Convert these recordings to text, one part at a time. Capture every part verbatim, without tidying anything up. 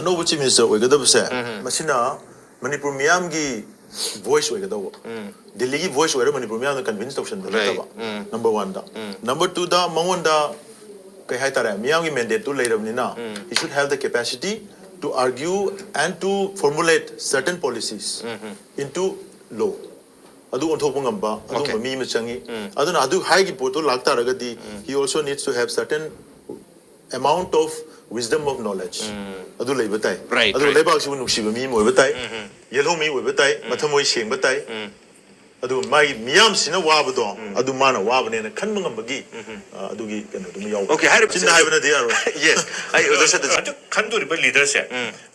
ꯑꯅꯧꯕ Chief Minister ꯑꯣꯏꯒꯗꯕꯁꯦ, ꯃꯁꯤꯅ ꯃꯅꯤꯄꯨꯔ ꯃꯤꯌꯥꯝꯒꯤ voice ꯑꯣꯏꯒꯗꯧꯕ, ꯗꯤꯜꯂꯤꯒꯤ voice ꯑꯣꯏꯔ ꯃꯅꯤꯄꯨꯔ ꯃꯤꯌꯥꯝꯅ convince ꯇꯧꯁꯟꯕ ꯅꯠꯇꯕ꯫ ꯅꯝꯕꯔ ꯋꯥꯟꯗ꯫ ꯅꯝꯕꯔ ꯇꯨꯗ ꯃꯉꯣꯟꯗ ꯀꯩ ꯍꯥꯏꯇꯥꯔꯦ, ꯃꯤꯌꯥꯝꯒꯤ mandate ꯇꯨ ꯂꯩꯔꯕꯅꯤꯅ, he should have the capacity to argue and to formulate certain policies into law. ꯑꯗꯨ ꯑꯣꯟꯊꯣꯛꯄ ꯉꯝꯕ ꯑꯗꯨꯒꯨꯝꯕ ꯃꯤ ꯑꯃ ꯆꯪꯉꯤ꯫ ꯑꯗꯨꯅ ꯑꯗꯨ ꯍꯥꯏꯒꯤ ꯄꯣꯠꯇꯣ ꯂꯥꯛꯇꯥꯔꯒꯗꯤ, he also needs to have certain amount of wisdom of knowledge ꯑꯗꯨ ꯂꯩꯕ ꯇꯥꯏ꯫ Right, ꯑꯗꯨꯒ right. ꯂꯩꯕꯥꯛꯁꯤꯕꯨ ꯅꯨꯡꯁꯤꯕ ꯃꯤ ꯑꯃ ꯑꯣꯏꯕ ꯇꯥꯏ꯫ ꯌꯦꯜꯍꯧꯃꯤ ꯑꯣꯏꯕ ꯇꯥꯏ꯫ ꯃꯊꯃꯣꯏ ꯁꯦꯡꯕ ꯇꯥꯏ꯫ ꯑꯗꯨ ꯃꯥꯒꯤ ꯃꯤꯌꯥꯝꯁꯤꯅ ꯋꯥꯕꯗꯣ ꯑꯗꯨ ꯃꯥꯅ ꯋꯥꯕꯅꯦꯅ ꯈꯟꯕ ꯉꯝꯕꯒꯤ, ꯑ, ꯑꯗꯨꯒꯤ ꯀꯩꯅꯣꯗꯨꯃ ꯌꯥꯎꯕ꯫ Okay, ꯍꯥꯏꯔꯤꯕꯁꯦ ꯆꯤꯟꯗ ꯍꯥꯏꯕ ꯅꯠꯇꯦ, ꯑꯔꯣꯏ꯫ Yes, ꯑꯩ ꯑꯣꯖꯥ ꯁꯠꯇ ꯍꯟꯗꯛ ꯈꯟꯗꯣꯔꯤꯕ leaderꯁꯦ,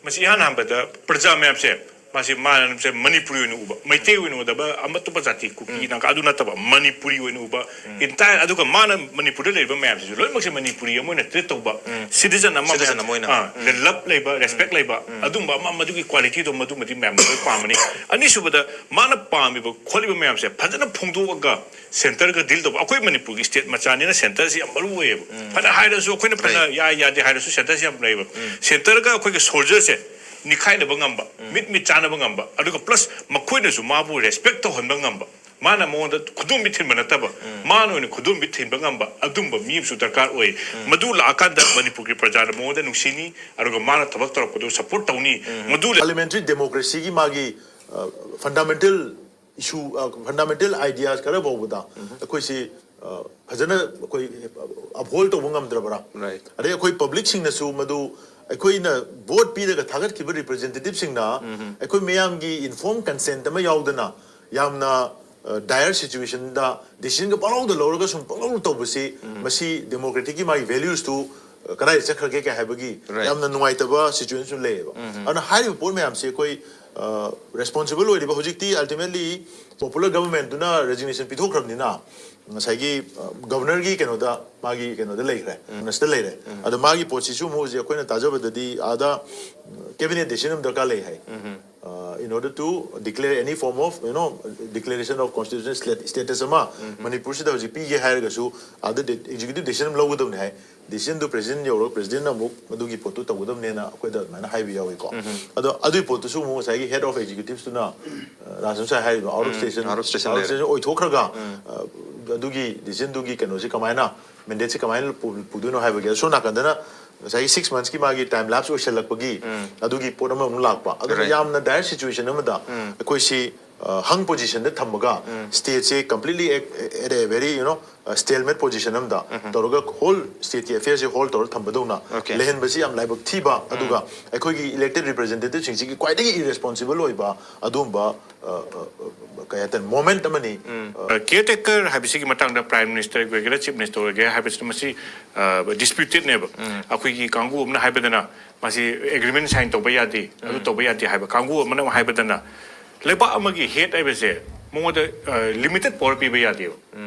ꯃꯁꯤ ꯏꯍꯥꯟ ꯍꯥꯟꯕꯗ ꯄ꯭ꯔꯖꯥ ꯃꯌꯥꯝꯁꯦ, ꯃꯥꯁꯤ ꯃꯥꯅ ꯃꯅꯤꯄꯨꯔꯤ ꯑꯣꯏꯅ ꯎꯕ, ꯃꯩꯇꯩ ꯑꯣꯏꯅ ꯎꯗꯕ, ꯑꯃ ꯑꯇꯣꯞꯄ ꯖꯥꯇꯤ, ꯀꯨꯀꯤ, ꯅꯥꯒꯥ, ꯑꯗꯨ ꯅꯠꯇꯕ ꯃꯅꯤꯄꯨꯔꯤ ꯑꯣꯏꯅ ꯎꯕ, entire, ꯑꯗꯨꯒ ꯃꯥꯅ ꯃꯅꯤꯄꯨꯔꯗ ꯂꯩꯔꯤꯕ ꯃꯌꯥꯝꯁꯤꯁꯨ ꯂꯣꯏꯅꯃꯛꯁꯦ ꯃꯅꯤꯄꯨꯔꯤ ꯑꯃ ꯑꯣꯏꯅ treat ꯇꯧꯕ, citizen ꯑꯃ Citizen ꯑꯃ ꯑꯣꯏꯅ꯫ ꯑꯥ, love ꯂꯩꯕ, respect ꯂꯩꯕ, ꯑꯗꯨꯝꯕ ꯑꯃ, ꯃꯗꯨꯒꯤ qualityꯗꯣ ꯃꯗꯨꯃꯗꯤ ꯃꯌꯥꯝꯅ ꯂꯣꯏ ꯄꯥꯝꯃꯅꯤ꯫ ꯑꯅꯤꯁꯨꯕꯗ, ꯃꯥꯅ ꯄꯥꯝꯃꯤꯕ ꯈꯣꯠꯂꯤꯕ ꯃꯌꯥꯝꯁꯦ ꯐꯖꯅ ꯐꯣꯡꯗꯣꯛꯑꯒ centreꯒ deal ꯇꯧꯕ꯫ ꯑꯩꯈꯣꯏ ꯃꯅꯤꯄꯨꯔꯒꯤ state ꯃꯆꯥꯅꯤꯅ centreꯁꯤ ꯌꯥꯝ ꯃꯔꯨ ꯑꯣꯏꯌꯦꯕ꯫ ꯐꯅ ꯍꯥꯏꯔꯁꯨ, ꯑꯩꯈꯣꯏꯅ ꯐꯅ ꯌꯥꯏ ꯌꯥꯗꯦ ꯍꯥꯏꯔꯁꯨ centreꯁꯤ ꯌꯥꯝ ꯂꯩꯌꯦꯕ꯫ Centreꯒ ꯑꯩꯈꯣꯏꯒꯤ soldierꯁꯦ ꯅꯤꯈꯥꯏꯅꯕ ꯉꯝꯕ, ꯃꯤꯠ ꯃꯤꯠ ꯆꯥꯟꯅꯕ ꯉꯝꯕ, ꯑꯗꯨꯒ plus ꯃꯈꯣꯏꯅꯁꯨ ꯃꯥꯕꯨ respect ꯇꯧꯍꯟꯕ ꯉꯝꯕ, ꯃꯥꯅ ꯃꯉꯣꯟꯗ ꯈꯨꯗꯣꯝꯕꯤ ꯊꯤꯟꯕ ꯅꯠꯇꯕ, ꯃꯥꯅ ꯑꯣꯏꯅ ꯈꯨꯗꯣꯝꯕꯤ ꯊꯤꯟꯕ ꯉꯝꯕ ꯑꯗꯨꯝꯕ ꯃꯤ ꯑꯃꯁꯨ ꯗꯔꯀꯥꯔ ꯑꯣꯏ꯫ ꯃꯗꯨ ꯂꯥꯛꯑꯀꯥꯟꯗ ꯃꯅꯤꯄꯨꯔꯒꯤ ꯄ꯭ꯔꯖꯥꯅ ꯃꯉꯣꯟꯗ ꯅꯨꯡꯁꯤꯅꯤ, ꯑꯗꯨꯒ ꯃꯥꯅ ꯊꯕꯛ ꯇꯧꯔꯛꯄꯗꯣ support ꯇꯧꯅꯤ꯫ ꯃꯗꯨ ꯂꯩ- Parliamentary democracyꯒꯤ ꯃꯥꯒꯤ, ꯑ, fundamental issue, ꯑ, fundamental ideas ꯈꯔ ꯐꯥꯎꯕꯗ ꯑꯩꯈꯣꯏꯁꯤ, ꯑ, ꯐꯖꯅ ꯑꯩꯈꯣꯏ uphold ꯇꯧꯕ ꯉꯝꯗ꯭ꯔꯕ꯭ꯔꯥ? Right. ꯑꯗꯩ ꯑꯩꯈꯣꯏ publicꯁꯤꯡꯅꯁꯨ ꯃꯗꯨ, ꯑꯩꯈꯣꯏꯅ vote ꯄꯤꯔꯒ ꯊꯥꯒꯠꯈꯤꯕ representativeꯁꯤꯡꯅ ꯑꯩꯈꯣꯏ ꯃꯤꯌꯥꯝꯒꯤ informed consent ꯑꯃ ꯌꯥꯎꯗꯅ ꯌꯥꯝꯅ, ꯑ, dire situationꯗ decisionꯒ ꯄꯪꯂꯧꯗ ꯂꯧꯔꯒ ꯁꯨꯝ ꯄꯪꯂꯧ ꯇꯧꯕꯁꯤ, ꯃꯁꯤ democraticꯀꯤ ꯃꯥꯒꯤ valuesꯇꯨ, ꯑ, ꯀꯗꯥꯏꯗ ꯆꯠꯈ꯭ꯔꯒꯦ ꯀꯥꯏ ꯍꯥꯏꯕꯒꯤ Right. ꯌꯥꯝꯅ ꯅꯨꯡꯉꯥꯏꯇꯕ situationꯁꯨ ꯂꯩꯌꯦꯕ꯫ ꯑꯗꯨꯅ ꯍꯥꯏꯔꯤꯕ ꯄꯣꯠ ꯃꯌꯥꯝꯁꯦ ꯑꯩꯈꯣꯏ, ꯑ, responsible ꯑꯣꯏꯔꯤꯕ, ꯍꯧꯖꯤꯛꯇꯤ ultimately popular governmentꯇꯨꯅ resignation ꯄꯤꯊꯣꯛꯈ꯭ꯔꯕꯅꯤꯅ, ꯉꯁꯥꯏꯒꯤ, ꯑ, governorꯒꯤ ꯀꯩꯅꯣꯗ, ꯃꯥꯒꯤ ꯀꯩꯅꯣꯗ ꯂꯩꯈ꯭ꯔꯦ, governorsꯇ ꯂꯩꯔꯦ꯫ ꯑꯗꯣ ꯃꯥꯒꯤ ꯄꯣꯠꯁꯤꯁꯨ ꯑꯃꯨꯛ ꯍꯧꯖꯤꯛ ꯑꯩꯈꯣꯏꯅ ꯇꯥꯖꯕꯗꯗꯤ ꯑꯥꯗ, ꯎꯝ, cabinet decision ꯑꯃ ꯗꯔꯀꯥꯔ ꯂꯩ ꯍꯥꯏ꯫ in order to declare any form of, you know, declaration of constitutional state- status ꯑꯃ ꯃꯅꯤꯄꯨꯔꯁꯤꯗ ꯍꯧꯖꯤꯛ ꯄꯤꯒꯦ ꯍꯥꯏꯔꯒꯁꯨ ꯑꯥꯗ executive decision ꯑꯃ ꯂꯧꯒꯗꯕꯅꯤ ꯍꯥꯏ꯫ Decision ꯗꯨ president ꯌꯧꯔꯒ president ꯅ ꯑꯃꯨꯛ ꯃꯗꯨꯒꯤ ꯄꯣꯠꯇꯨ ꯇꯧꯒꯗꯕꯅꯦꯅ ꯑꯩꯈꯣꯏꯗ ꯑꯗꯨꯃꯥꯏꯅ ꯍꯥꯏꯕ ꯌꯥꯎꯏꯀꯣ꯫ ꯑꯗꯣ ꯑꯗꯨꯒꯤ ꯄꯣꯠꯇꯨꯁꯨ ꯑꯃꯨꯛ ꯉꯁꯥꯏꯒꯤ head of executives ꯇꯨꯅ, ꯑ, ꯔꯥꯖ ꯉꯁꯥꯏ ꯍꯥꯏꯔꯤꯕ out of station, out of station out of station ꯑꯣꯏꯊꯣꯛꯈ꯭ꯔꯒ, ꯑ, ꯑꯗꯨꯒꯤ decision ꯗꯨꯒꯤ ꯀꯩꯅꯣꯁꯤ ꯀꯃꯥꯏꯅ, mandate ꯁꯤ ꯀꯃꯥꯏꯅ ꯄꯨ- ꯄꯨꯗꯣꯏꯅꯣ ꯍꯥꯏꯕꯒꯤ, ꯑꯁꯣꯝ ꯅꯥꯀꯟꯗꯅ ꯉꯁꯥꯏꯒꯤ six months ꯀꯤ ꯃꯥꯒꯤ time lapse ꯑꯣꯏꯁꯜꯂꯛꯄꯒꯤ ꯑꯗꯨꯒꯤ ꯄꯣꯠ ꯑꯃꯃꯨꯛ ꯂꯥꯛꯄ꯫ ꯑꯗꯨꯅ Right. ꯌꯥꯝꯅ dire situation ꯑꯃꯗ ꯑꯩꯈꯣꯏꯁꯤ, ꯑ, hung position ꯗ ꯊꯝꯃꯒ state say completely at, at a very, you know, stalemate position ꯑꯃꯗ ꯇꯧꯔꯒ whole state ꯀꯤ affair ꯁꯦ hold ꯇꯧꯔꯒ ꯊꯝꯕꯗꯧꯅ Okay. ꯂꯩꯍꯟꯕꯁꯤ ꯌꯥꯝ ꯂꯥꯏꯕꯛ ꯊꯤꯕ, ꯑꯗꯨꯒ ꯑꯩꯈꯣꯏꯒꯤ elected representative ꯁꯤꯡꯁꯤꯒꯤ ꯈ꯭ꯋꯥꯏꯗꯒꯤ irresponsible ꯑꯣꯏꯕ ꯑꯗꯨꯒꯨꯝꯕ, ꯑ, ꯑ, ꯑ, ꯀꯩ ꯍꯥꯏꯇꯥꯔꯦ, moment ꯑꯃꯅꯤ꯫ ꯑ, Caretaker ꯍꯥꯏꯕꯁꯤꯒꯤ ꯃꯇꯥꯡꯗ Prime Minister ꯑꯣꯏꯒꯦꯔꯥ Chief Minister ꯑꯣꯏꯒꯦꯔꯥ ꯍꯥꯏꯕꯁꯤ ꯃꯁꯤ dispute ꯅꯦꯕ꯫ ꯑꯩꯈꯣꯏꯒꯤ ꯀꯥꯡꯕꯨ ꯑꯃꯅ ꯍꯥꯏꯕꯗꯅ ꯃꯁꯤ agreement sign ꯇꯧꯕ ꯌꯥꯗꯦ, ꯑꯗꯨ ꯇꯧꯕ ꯌꯥꯗꯦ ꯍꯥꯏꯕ, ꯀꯥꯡꯕꯨ ꯑꯃꯅ ꯍꯥꯏꯕꯗꯅ ꯂꯩꯕꯥꯛ ꯑꯃꯒꯤ head ꯍꯥꯏꯕꯁꯦ ꯃꯉꯣꯟꯗ limited power ꯄꯤꯕ ꯌꯥꯗꯦꯕ꯫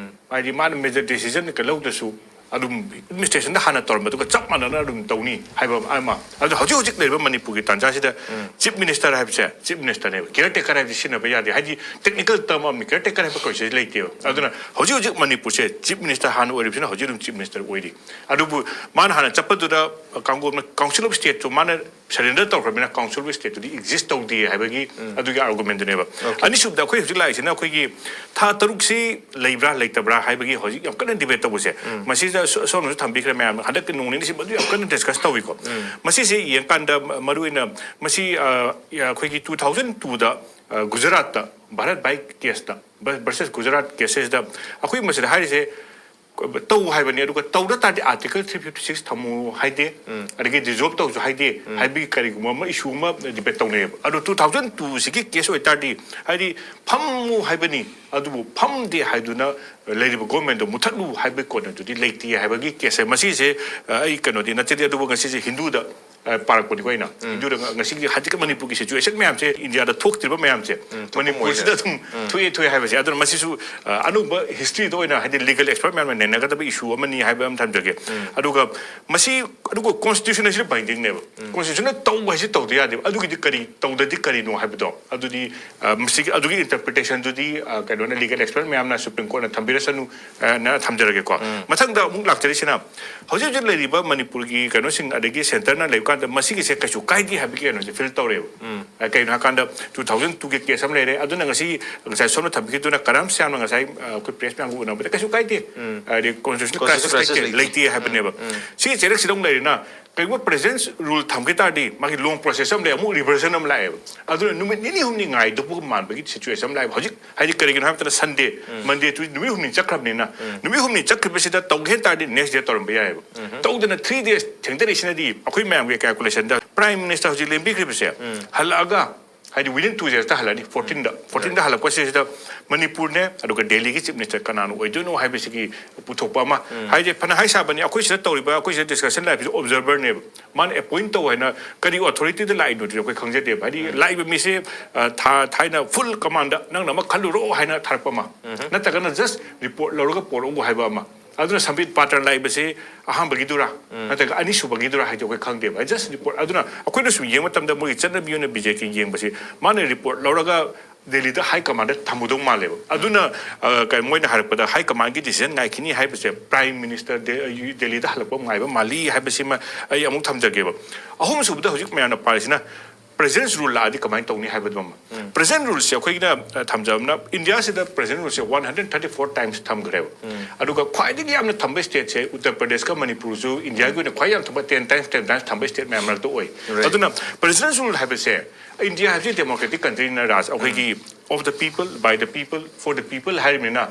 ꯍꯥꯏꯗꯤ ꯃꯥꯅ major decision ꯂꯧꯗ꯭ꯔꯁꯨ ꯑꯗꯨꯝ administration ꯗ ꯍꯥꯟꯅ ꯇꯧꯔꯝꯕꯗꯨꯒ ꯆꯞ ꯃꯥꯟꯅꯅ ꯑꯗꯨꯝ ꯇꯧꯅꯤ ꯍꯥꯏꯕ ꯑꯃ꯫ ꯑꯗꯣ ꯍꯧꯖꯤꯛ ꯍꯧꯖꯤꯛ ꯂꯩꯔꯤꯕ ꯃꯅꯤꯄꯨꯔꯒꯤ ꯇꯥꯟꯖꯥꯁꯤꯗ Chief Minister ꯍꯥꯏꯕꯁꯦ Chief Minister ꯅꯦꯕ, caretaker ꯍꯥꯏꯕꯁꯤ ꯁꯤꯖꯤꯟꯅꯕ ꯌꯥꯗꯦ꯫ ꯍꯥꯏꯗꯤ technical term ꯑꯃꯅꯤ, caretaker ꯍꯥꯏꯕ ꯀꯧꯁꯦ ꯂꯩꯇꯦꯕ꯫ ꯑꯗꯨꯅ ꯍꯧꯖꯤꯛ ꯍꯧꯖꯤꯛ ꯃꯅꯤꯄꯨꯔꯁꯦ Chief Minister ꯍꯥꯟꯅ ꯑꯣꯏꯔꯤꯕꯁꯤꯅ ꯍꯧꯖꯤꯛ ꯑꯗꯨꯝ Chief Minister ꯑꯣꯏꯔꯤ꯫ ꯑꯗꯨꯕꯨ ꯃꯥꯅ ꯍꯥꯟꯅ ꯆꯠꯄꯗꯨꯗ ꯀꯥꯡꯕꯨ ꯑꯃꯅ Council of State ꯇꯨ ꯃꯥꯅ surrender ꯇꯧꯈ꯭ꯔꯕꯅꯤꯅ Council of State ꯇꯨꯗꯤ exist ꯇꯧꯗꯦ ꯍꯥꯏꯕꯒꯤ ꯑꯗꯨꯒꯤ argument ꯗꯨꯅꯦꯕ꯫ ꯑꯅꯤꯁꯨꯕꯗ ꯑꯩꯈꯣꯏ ꯍꯧꯖꯤꯛ ꯂꯥꯛꯏꯁꯤꯅ ꯑꯩꯈꯣꯏꯒꯤ ꯊꯥ ꯇꯔꯨꯛꯁꯤ ꯂꯩꯕ꯭ꯔꯥ ꯂꯩꯇꯕ꯭ꯔꯥ ꯍꯥꯏꯕꯒꯤ ꯍꯧꯖꯤꯛ ꯌꯥꯝ ꯀꯟꯅ debate ꯇꯧꯕꯁꯦ꯫ ꯃꯁꯤꯗ ꯁꯣ- ꯁꯣꯝꯅꯁꯨ ꯊꯝꯕꯤꯈ꯭ꯔꯦ ꯃꯌꯥꯝ, ꯍꯟꯗꯛꯀꯤ ꯅꯣꯡ ꯅꯤꯅꯤꯁꯤ ꯃꯗꯨ ꯌꯥꯝ ꯀꯟꯅ discuss ꯇꯧꯏꯀꯣ꯫ ꯃꯁꯤꯁꯦ ꯌꯦꯡꯀꯥꯟꯗ ꯃ- ꯃꯔꯨꯑꯣꯏꯅ ꯃꯁꯤ, ꯑ, ꯑꯩꯈꯣꯏꯒꯤ two thousand two ꯗ, ꯑ, ꯒꯨꯖꯔꯥꯠꯇ ꯚꯥꯔꯠ ꯚꯥꯏ case ꯇ versus ꯒꯨꯖꯔꯥꯠ cases ꯇ ꯑꯩꯈꯣꯏ ꯃꯁꯤꯗ ꯍꯥꯏꯔꯤꯁꯦ ꯇꯧ ꯍꯥꯏꯕꯅꯤ, ꯑꯗꯨꯒ ꯇꯧꯗ ꯇꯥꯔꯗꯤ Article three fifty six ꯊꯝꯃꯨ ꯍꯥꯏꯗꯦ, ꯑꯗꯒꯤ dissolve ꯇꯧꯁꯨ ꯍꯥꯏꯗꯦ ꯍꯥꯏꯕꯒꯤ ꯀꯔꯤꯒꯨꯝꯕ ꯑꯃ issue ꯑꯃ debate ꯇꯧꯅꯩꯌꯦꯕ꯫ ꯑꯗꯣ two thousand two ꯁꯤꯒꯤ case ꯑꯣꯏꯇꯥꯔꯗꯤ, ꯍꯥꯏꯗꯤ ꯐꯝꯃꯨ ꯍꯥꯏꯕꯅꯤ, ꯑꯗꯨꯕꯨ ꯐꯝꯗꯦ ꯍꯥꯏꯗꯨꯅ ꯂꯩꯔꯤꯕ government ꯗꯣ ꯃꯨꯊꯠꯂꯨ ꯍꯥꯏꯕꯒꯤ ꯀꯣꯟꯅꯗꯨꯗꯤ ꯂꯩꯇꯦ ꯍꯥꯏꯕꯒꯤ case ꯁꯦ꯫ ꯃꯁꯤꯁꯦ, ꯑ, ꯑꯩ ꯀꯩꯅꯣꯗꯤ ꯅꯠꯆꯗꯦ, ꯑꯗꯨꯕꯨ ꯉꯁꯤꯁꯦ ꯍꯤꯟꯗꯨꯗ ꯑ, ꯄꯥꯔꯛꯄꯅꯤꯀꯣ ꯑꯩꯅ꯫ ꯑꯗꯨꯗ ꯉ-, ꯉꯁꯤꯒꯤ ꯍꯧꯖꯤꯛꯀꯤ ꯃꯅꯤꯄꯨꯔꯒꯤ situation ꯃꯌꯥꯝꯁꯦ, ꯏꯟꯗꯤꯌꯥꯗ ꯊꯣꯛꯇ꯭ꯔꯤꯕ ꯃꯌꯥꯝꯁꯦ, ꯊꯣꯛꯄ ꯃꯅꯤꯄꯨꯔꯁꯤꯗ ꯑꯣꯏꯔꯦ꯫ ꯑꯗꯨꯝ ꯊꯣꯛꯑꯦ, ꯊꯣꯛꯑꯦ ꯍꯥꯏꯕꯁꯦ꯫ ꯑꯗꯨꯅ ꯃꯁꯤꯁꯨ, ꯑ, ꯑꯅꯧꯕ historyꯗ ꯑꯣꯏꯅ, ꯍꯥꯏꯗꯤ, legal expert ꯃꯌꯥꯝꯅ ꯅꯩꯅꯒꯗꯕ issue ꯑꯃꯅꯤ ꯍꯥꯏꯕ ꯑꯃ ꯊꯝꯖꯒꯦ꯫ ꯑꯗꯨꯒ ꯃꯁꯤ, ꯑꯗꯨꯒ constitution ꯑꯁꯤꯅ bindingꯅꯦꯕ꯫ Constitutionꯅ ꯇꯧꯕ ꯍꯥꯏꯁꯤ ꯇꯧꯗ ꯌꯥꯗꯦꯕ꯫ ꯑꯗꯨꯒꯤꯗꯤ ꯀꯔꯤ, ꯇꯧꯗꯗꯤ ꯀꯔꯤꯅꯣ ꯍꯥꯏꯕꯗꯣ, ꯑꯗꯨꯗꯤ, ꯑ, ꯃꯁꯤꯒꯤ, ꯑꯗꯨꯒꯤ interpretationꯗꯨꯗꯤ, ꯑ, ꯀꯩꯅꯣꯅ, legal expert ꯃꯌꯥꯝꯅ, Supreme Courtꯅ ꯊꯝꯕꯤꯔꯁꯅꯨ, ꯑ, ꯅ ꯊꯝꯖꯔꯒꯦꯀꯣ꯫ ꯃꯊꯪꯗ ꯑꯃꯨꯛ ꯂꯥꯛꯆꯔꯤꯁꯤꯅ, ꯍꯧꯖꯤꯛ ꯍꯧꯖꯤꯛ ꯂꯩꯔꯤꯕ ꯃꯅꯤꯄꯨꯔꯒꯤ ꯀꯩꯅꯣꯁꯤꯡ, ꯑꯗꯒꯤ centreꯅ ꯂꯩꯕ ꯀꯥꯟꯗ ꯃꯁꯤꯒꯤꯁꯦ ꯀꯩꯁꯨ ꯀꯥꯏꯗꯦ ꯍꯥꯏꯕꯒꯤ ꯀꯩꯅꯣꯁꯦ feel ꯇꯧꯔꯦꯕ꯫ ꯑ, ꯀꯩꯒꯤꯅꯣ ꯍꯥꯏꯀꯥꯟꯗ, two thousand twoꯒꯤ case ꯑꯃ ꯂꯩꯔꯦ, ꯑꯗꯨꯅ ꯉꯁꯤ, ꯉꯁꯥꯏ ꯁꯣꯝꯅ ꯊꯝꯕꯤꯈꯤꯗꯨꯅ, ꯀꯔꯝ ꯁ꯭ꯌꯥꯝꯅ ꯉꯁꯥꯏ, ꯑ, ꯑꯩꯈꯣꯏ press ꯃꯌꯥꯝꯒ ꯎꯅꯕꯗ ꯀꯩꯁꯨ ꯀꯥꯏꯗꯦ꯫ ꯍꯥꯏꯗꯤ constitutional constitutional crisis crisis ꯂꯩꯇꯦ, ꯂꯩꯇꯦ꯫ ꯂꯩꯇꯦ ꯍꯥꯏꯕꯅꯦꯕ꯫ ꯁꯤꯒꯤ ꯆꯩꯔꯛꯁꯤꯗ ꯑꯃꯨꯛ ꯂꯩꯔꯤꯅ, ꯀꯩꯒꯨꯝꯕ President's Rule ꯊꯝꯈꯤ ꯇꯥꯔꯗꯤ, ꯃꯥꯒꯤ long process ꯑꯃ ꯂꯩ, ꯑꯃꯨꯛ reversion ꯑꯃ ꯂꯥꯛꯑꯦꯕ꯫ ꯑꯗꯨꯅ ꯅꯨꯃꯤꯠ ꯅꯤꯅꯤ ꯍꯨꯝꯅꯤ ꯉꯥꯏꯗꯧꯕꯒ ꯃꯥꯟꯕꯒꯤ situation ꯑꯃ ꯂꯥꯛꯑꯦꯕ꯫ ꯍꯧꯖꯤꯛ, ꯍꯥꯏꯗꯤ, ꯀꯔꯤꯒꯤꯅꯣ ꯍꯥꯏꯕ ꯃꯇꯝꯗ, Sunday, Monday, Tuesday, ꯅꯨꯃꯤꯠ ꯍꯨꯝꯅꯤ ꯆꯠꯈ꯭ꯔꯕꯅꯤꯅ, ꯅꯨꯃꯤꯠ ꯍꯨꯝꯅꯤ ꯆꯠꯈꯤꯕꯁꯤꯗ ꯇꯧꯒꯦ ꯍꯥꯏ ꯇꯥꯔꯗꯤ next day ꯇꯧꯔꯝꯕ ꯌꯥꯏꯑꯕ꯫ ꯇꯧꯗꯅ three days ꯊꯦꯡꯊꯔꯛꯏꯁꯤꯅꯗꯤ ꯑꯩꯈꯣꯏ ꯃꯌꯥꯝꯒꯤ calculationꯗ Prime Minister ꯍꯧꯖꯤꯛ ꯂꯦꯡꯕꯤꯈ꯭ꯔꯤꯕꯁꯦ ꯍꯜꯂꯛꯑꯒ, ꯍꯥꯏꯗꯤ, within two daysꯇ ꯍꯜꯂꯛꯑꯅꯤ, fourteenꯗ꯫ Fourteenꯗ ꯍꯜꯂꯛꯄꯁꯤꯗ ꯃꯅꯤꯄꯨꯔꯅꯦ, ꯑꯗꯨꯒ Delhiꯒꯤ Chief Minister ꯀꯅꯥꯅ ꯑꯣꯏꯗꯣꯏꯅꯣ ꯍꯥꯏꯕꯁꯤꯒꯤ ꯄꯨꯊꯣꯛꯄ ꯑꯃ꯫ ꯍꯥꯏꯗꯤ, ꯐꯅ ꯍꯥꯏ ꯁꯥꯕꯅꯤ, ꯑꯩꯈꯣꯏ ꯁꯤꯗ ꯇꯧꯔꯤꯕ, ꯑꯩꯈꯣꯏ ꯁꯤꯗ discussion ꯂꯥꯛꯏꯕꯁꯤ observerꯅꯦꯕ꯫ ꯃꯥꯅ appoint ꯇꯧ ꯍꯥꯏꯅ ꯀꯔꯤ authorityꯗ ꯂꯥꯛꯏꯅꯣꯗꯤ ꯑꯩꯈꯣꯏ ꯈꯪꯖꯗꯦꯕ꯫ ꯍꯥꯏꯗꯤ, ꯂꯥꯛꯏꯕ ꯃꯤꯁꯦ, ꯑ, ꯊꯥ-, ꯊꯥꯏꯅ full commandꯗ ꯅꯪꯅ ꯑꯃ ꯈꯜꯂꯨꯔꯣ ꯍꯥꯏꯅ ꯊꯥꯔꯛꯄ ꯑꯃ, ꯅꯠꯇ꯭ꯔꯒꯅ just report ꯂꯧꯔꯒ ꯄꯣꯔꯛꯎ ꯍꯥꯏꯕ ꯑꯃ꯫ ꯑꯗꯨꯅ ꯁꯝꯕꯤꯠ ꯄꯥꯇ꯭ꯔ ꯂꯥꯛꯏꯕꯁꯤ ꯑꯍꯥꯟꯕꯒꯤꯗꯨꯔꯥ, ꯅꯠꯇ꯭ꯔꯒ ꯑꯅꯤꯁꯨꯕꯒꯤꯗꯨꯔꯥ ꯍꯥꯏꯗꯤ ꯑꯩꯈꯣꯏ ꯈꯪꯗꯦꯕ꯫ Just report꯫ ꯑꯗꯨꯅ ꯑꯩꯈꯣꯏꯅ ꯁꯨꯝ ꯌꯦꯡꯕ ꯃꯇꯝꯗ, ꯃꯣꯏꯒꯤ ꯆꯠꯅꯕꯤ ꯑꯣꯏꯅ BJP ꯌꯦꯡꯕꯁꯤ, ꯃꯥꯅ report ꯂꯧꯔꯒ Delhiꯗ high commandꯗ ꯊꯝꯃꯨꯗꯧ ꯃꯥꯜꯂꯦꯕ꯫ ꯑꯗꯨꯅ, ꯑ, ꯀꯩ-, ꯃꯣꯏꯅ ꯍꯥꯏꯔꯛꯄꯗ high commandꯒꯤ decision ꯉꯥꯏꯈꯤꯅꯤ ꯍꯥꯏꯕꯁꯦ, Prime Minister ꯗꯦ-, Delhiꯗ ꯍꯜꯂꯛꯄ ꯉꯥꯏꯕ ꯃꯥꯜꯂꯤ ꯍꯥꯏꯕꯁꯤꯃ ꯑꯩ ꯑꯃꯨꯛ ꯊꯝꯖꯒꯦꯕ꯫ ꯑꯍꯨꯝꯁꯨꯕꯗ, ꯍꯧꯖꯤꯛ ꯃꯌꯥꯝꯅ ꯄꯥꯔꯤꯁꯤꯅ President's Rule ꯂꯥꯛꯑꯗꯤ ꯀꯃꯥꯏꯅ ꯇꯧꯅꯤ ꯍꯥꯏꯕꯗꯨ ꯑꯃ꯫ President Ruleꯁꯦ ꯑꯩꯈꯣꯏꯒꯤꯅ, ꯑ, ꯊꯝꯖꯕꯅ, ꯏꯟꯗꯤꯌꯥꯁꯤꯗ President Ruleꯁꯦ one hundred thirty four times ꯊꯝꯈ꯭ꯔꯦꯕ꯫ ꯑꯗꯨꯒ ꯈ꯭ꯋꯥꯏꯗꯒꯤ ꯌꯥꯝꯅ ꯊꯝꯕ stateꯁꯦ ꯎꯠꯇꯔ ꯄ꯭ꯔꯗꯦꯁꯀ ꯃꯅꯤꯄꯨꯔꯁꯨ ꯏꯟꯗꯤꯌꯥꯒꯤ ꯑꯣꯏꯅ ꯈ꯭ꯋꯥꯏ ꯌꯥꯝ ꯊꯝꯕ, ten times, ten times ꯊꯝꯕ state ꯃꯌꯥꯝ ꯃꯔꯛꯇ ꯑꯣꯏ꯫ Right. ꯑꯗꯨꯅ President's Rule ꯍꯥꯏꯕꯁꯦ, ꯏꯟꯗꯤꯌꯥ ꯍꯥꯏꯕꯁꯤ democratic countryꯅ, ꯔꯥꯖ, ꯑꯩꯈꯣꯏꯒꯤ of the people, by the people, for the people ꯍꯥꯏꯔꯤꯕꯅꯤꯅ,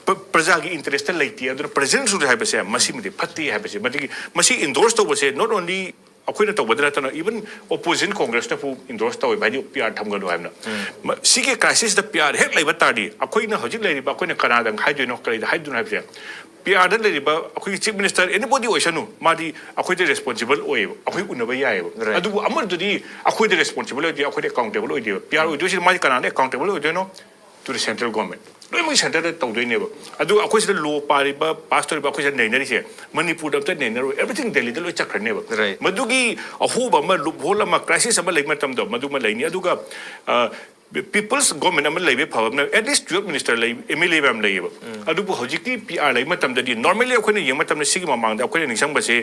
ꯄ-, ꯄ꯭ꯔꯖꯥꯒꯤ interestꯇ ꯂꯩꯇꯦ꯫ ꯑꯗꯨꯅ President's Rule ꯍꯥꯏꯕꯁꯦ ꯃꯁꯤꯃꯗꯤ ꯐꯠꯇꯦ ꯍꯥꯏꯕꯁꯦ, ꯃꯗꯨꯒꯤ, ꯃꯁꯤ endorse ꯇꯧꯕꯁꯦ not only ꯑꯩꯈꯣꯏꯅ ꯇꯧꯕꯗ ꯅꯠꯇꯅ, even opposition Congressꯅꯐꯥꯎ endorse ꯇꯧꯋꯦꯕ, ꯍꯥꯏꯗꯤ PR ꯊꯝꯒꯅꯨ ꯍꯥꯏꯕꯅ꯫ ꯃ-, ꯁꯤꯒꯤ crisisꯇ PR ꯍꯦꯛ ꯂꯩꯕ ꯇꯥꯔꯗꯤ, ꯑꯩꯈꯣꯏꯅ ꯍꯧꯖꯤꯛ ꯂꯩꯔꯤꯕ, ꯑꯩꯈꯣꯏꯅ ꯀꯅꯥꯗ ꯍꯥꯏꯗꯣꯏꯅꯣ, ꯀꯔꯤꯗ ꯍꯥꯏꯗꯣꯏꯅꯣ ꯍꯥꯏꯕꯁꯦ, ꯄꯤ ꯑꯥꯔꯗ ꯂꯩꯔꯤꯕ ꯑꯩꯈꯣꯏꯒꯤ ꯆꯤꯐ ꯃꯤꯅꯤꯁꯇꯔ ꯑꯦꯅꯤꯕꯣꯗꯤ ꯑꯣꯏꯁꯅꯨ, ꯃꯥꯗꯤ ꯑꯩꯈꯣꯏꯗ ꯔꯦꯁꯄꯣꯟꯁꯤꯕꯜ ꯑꯣꯏꯌꯦꯕ, ꯑꯩꯈꯣꯏ ꯎꯅꯕ ꯌꯥꯏꯌꯦꯕ꯫ Right. ꯑꯗꯨꯕꯨ ꯑꯃꯗꯨꯗꯤ ꯑꯩꯈꯣꯏꯗ ꯔꯦꯁꯄꯣꯟꯁꯤꯕꯜ ꯑꯣꯏꯗꯦ, ꯑꯩꯈꯣꯏꯗ ꯑꯦꯀꯥꯎꯟꯇꯦꯕꯜ ꯑꯣꯏꯗꯦꯕ꯫ ꯄꯤ ꯑꯥꯔ ꯑꯣꯏꯗꯣꯏꯁꯤꯗꯤ ꯃꯥꯗꯤ ꯀꯅꯥꯅ ꯑꯦꯀꯥꯎꯟꯇꯦꯕꯜ ꯑꯣꯏꯗꯣꯏꯅꯣ? To the central government. ꯂꯣꯏꯅꯃꯛ ꯁꯦꯟꯇꯔꯗ ꯇꯧꯗꯣꯏꯅꯦꯕ꯫ ꯑꯗꯨ ꯑꯩꯈꯣꯏ ꯁꯤꯗ ꯂꯣ ꯄꯥꯔꯤꯕ, ꯄꯥꯁ ꯇꯧꯔꯤꯕ ꯑꯩꯈꯣꯏ ꯁꯤꯗ ꯅꯩꯅꯔꯤꯁꯦ ꯃꯅꯤꯄꯨꯔꯗ ꯑꯝꯇ ꯅꯩꯅꯔꯣꯏ, ꯑꯦꯕ꯭ꯔꯤꯊꯤꯡ ꯗꯦꯜꯂꯤꯗ ꯂꯣꯏ ꯆꯠꯈ꯭ꯔꯅꯦꯕ꯫ Right. ꯃꯗꯨꯒꯤ ꯑꯍꯣꯕ ꯑꯃ, ꯂꯨꯞ ꯍꯣꯜ ꯑꯃ, ꯀ꯭ꯔꯥꯏꯁꯤꯁ ꯑꯃ ꯂꯩꯕ ꯃꯇꯝꯗ ꯃꯗꯨꯃ ꯂꯩꯅꯤ꯫ ꯑꯗꯨꯒ ꯄꯤꯄꯜꯁ ꯒꯣꯔꯃꯦꯟ ꯑꯃ ꯂꯩꯕ ꯐꯕ ꯑꯃꯅ, ꯑꯦꯠꯂꯤꯁ ꯆꯤꯐ ꯃꯤꯅꯤꯁꯇꯔ ꯂꯩ, ꯑꯦꯝ ꯑꯦꯜ ꯑꯦ ꯃꯌꯥꯝ ꯂꯩꯌꯦꯕ꯫ ꯑꯗꯨꯕꯨ ꯍꯧꯖꯤꯛꯇꯤ ꯄꯤ ꯑꯥꯔ ꯂꯩꯕ ꯃꯇꯝꯗꯗꯤ, ꯅꯣꯔꯃꯦꯜꯂꯤ ꯑꯩꯈꯣꯏꯅ ꯌꯦꯡꯕ ꯃꯇꯝꯗ, ꯁꯤꯒꯤ ꯃꯃꯥꯡꯗ ꯑꯩꯈꯣꯏꯅ ꯅꯤꯡꯁꯤꯡꯕꯁꯦ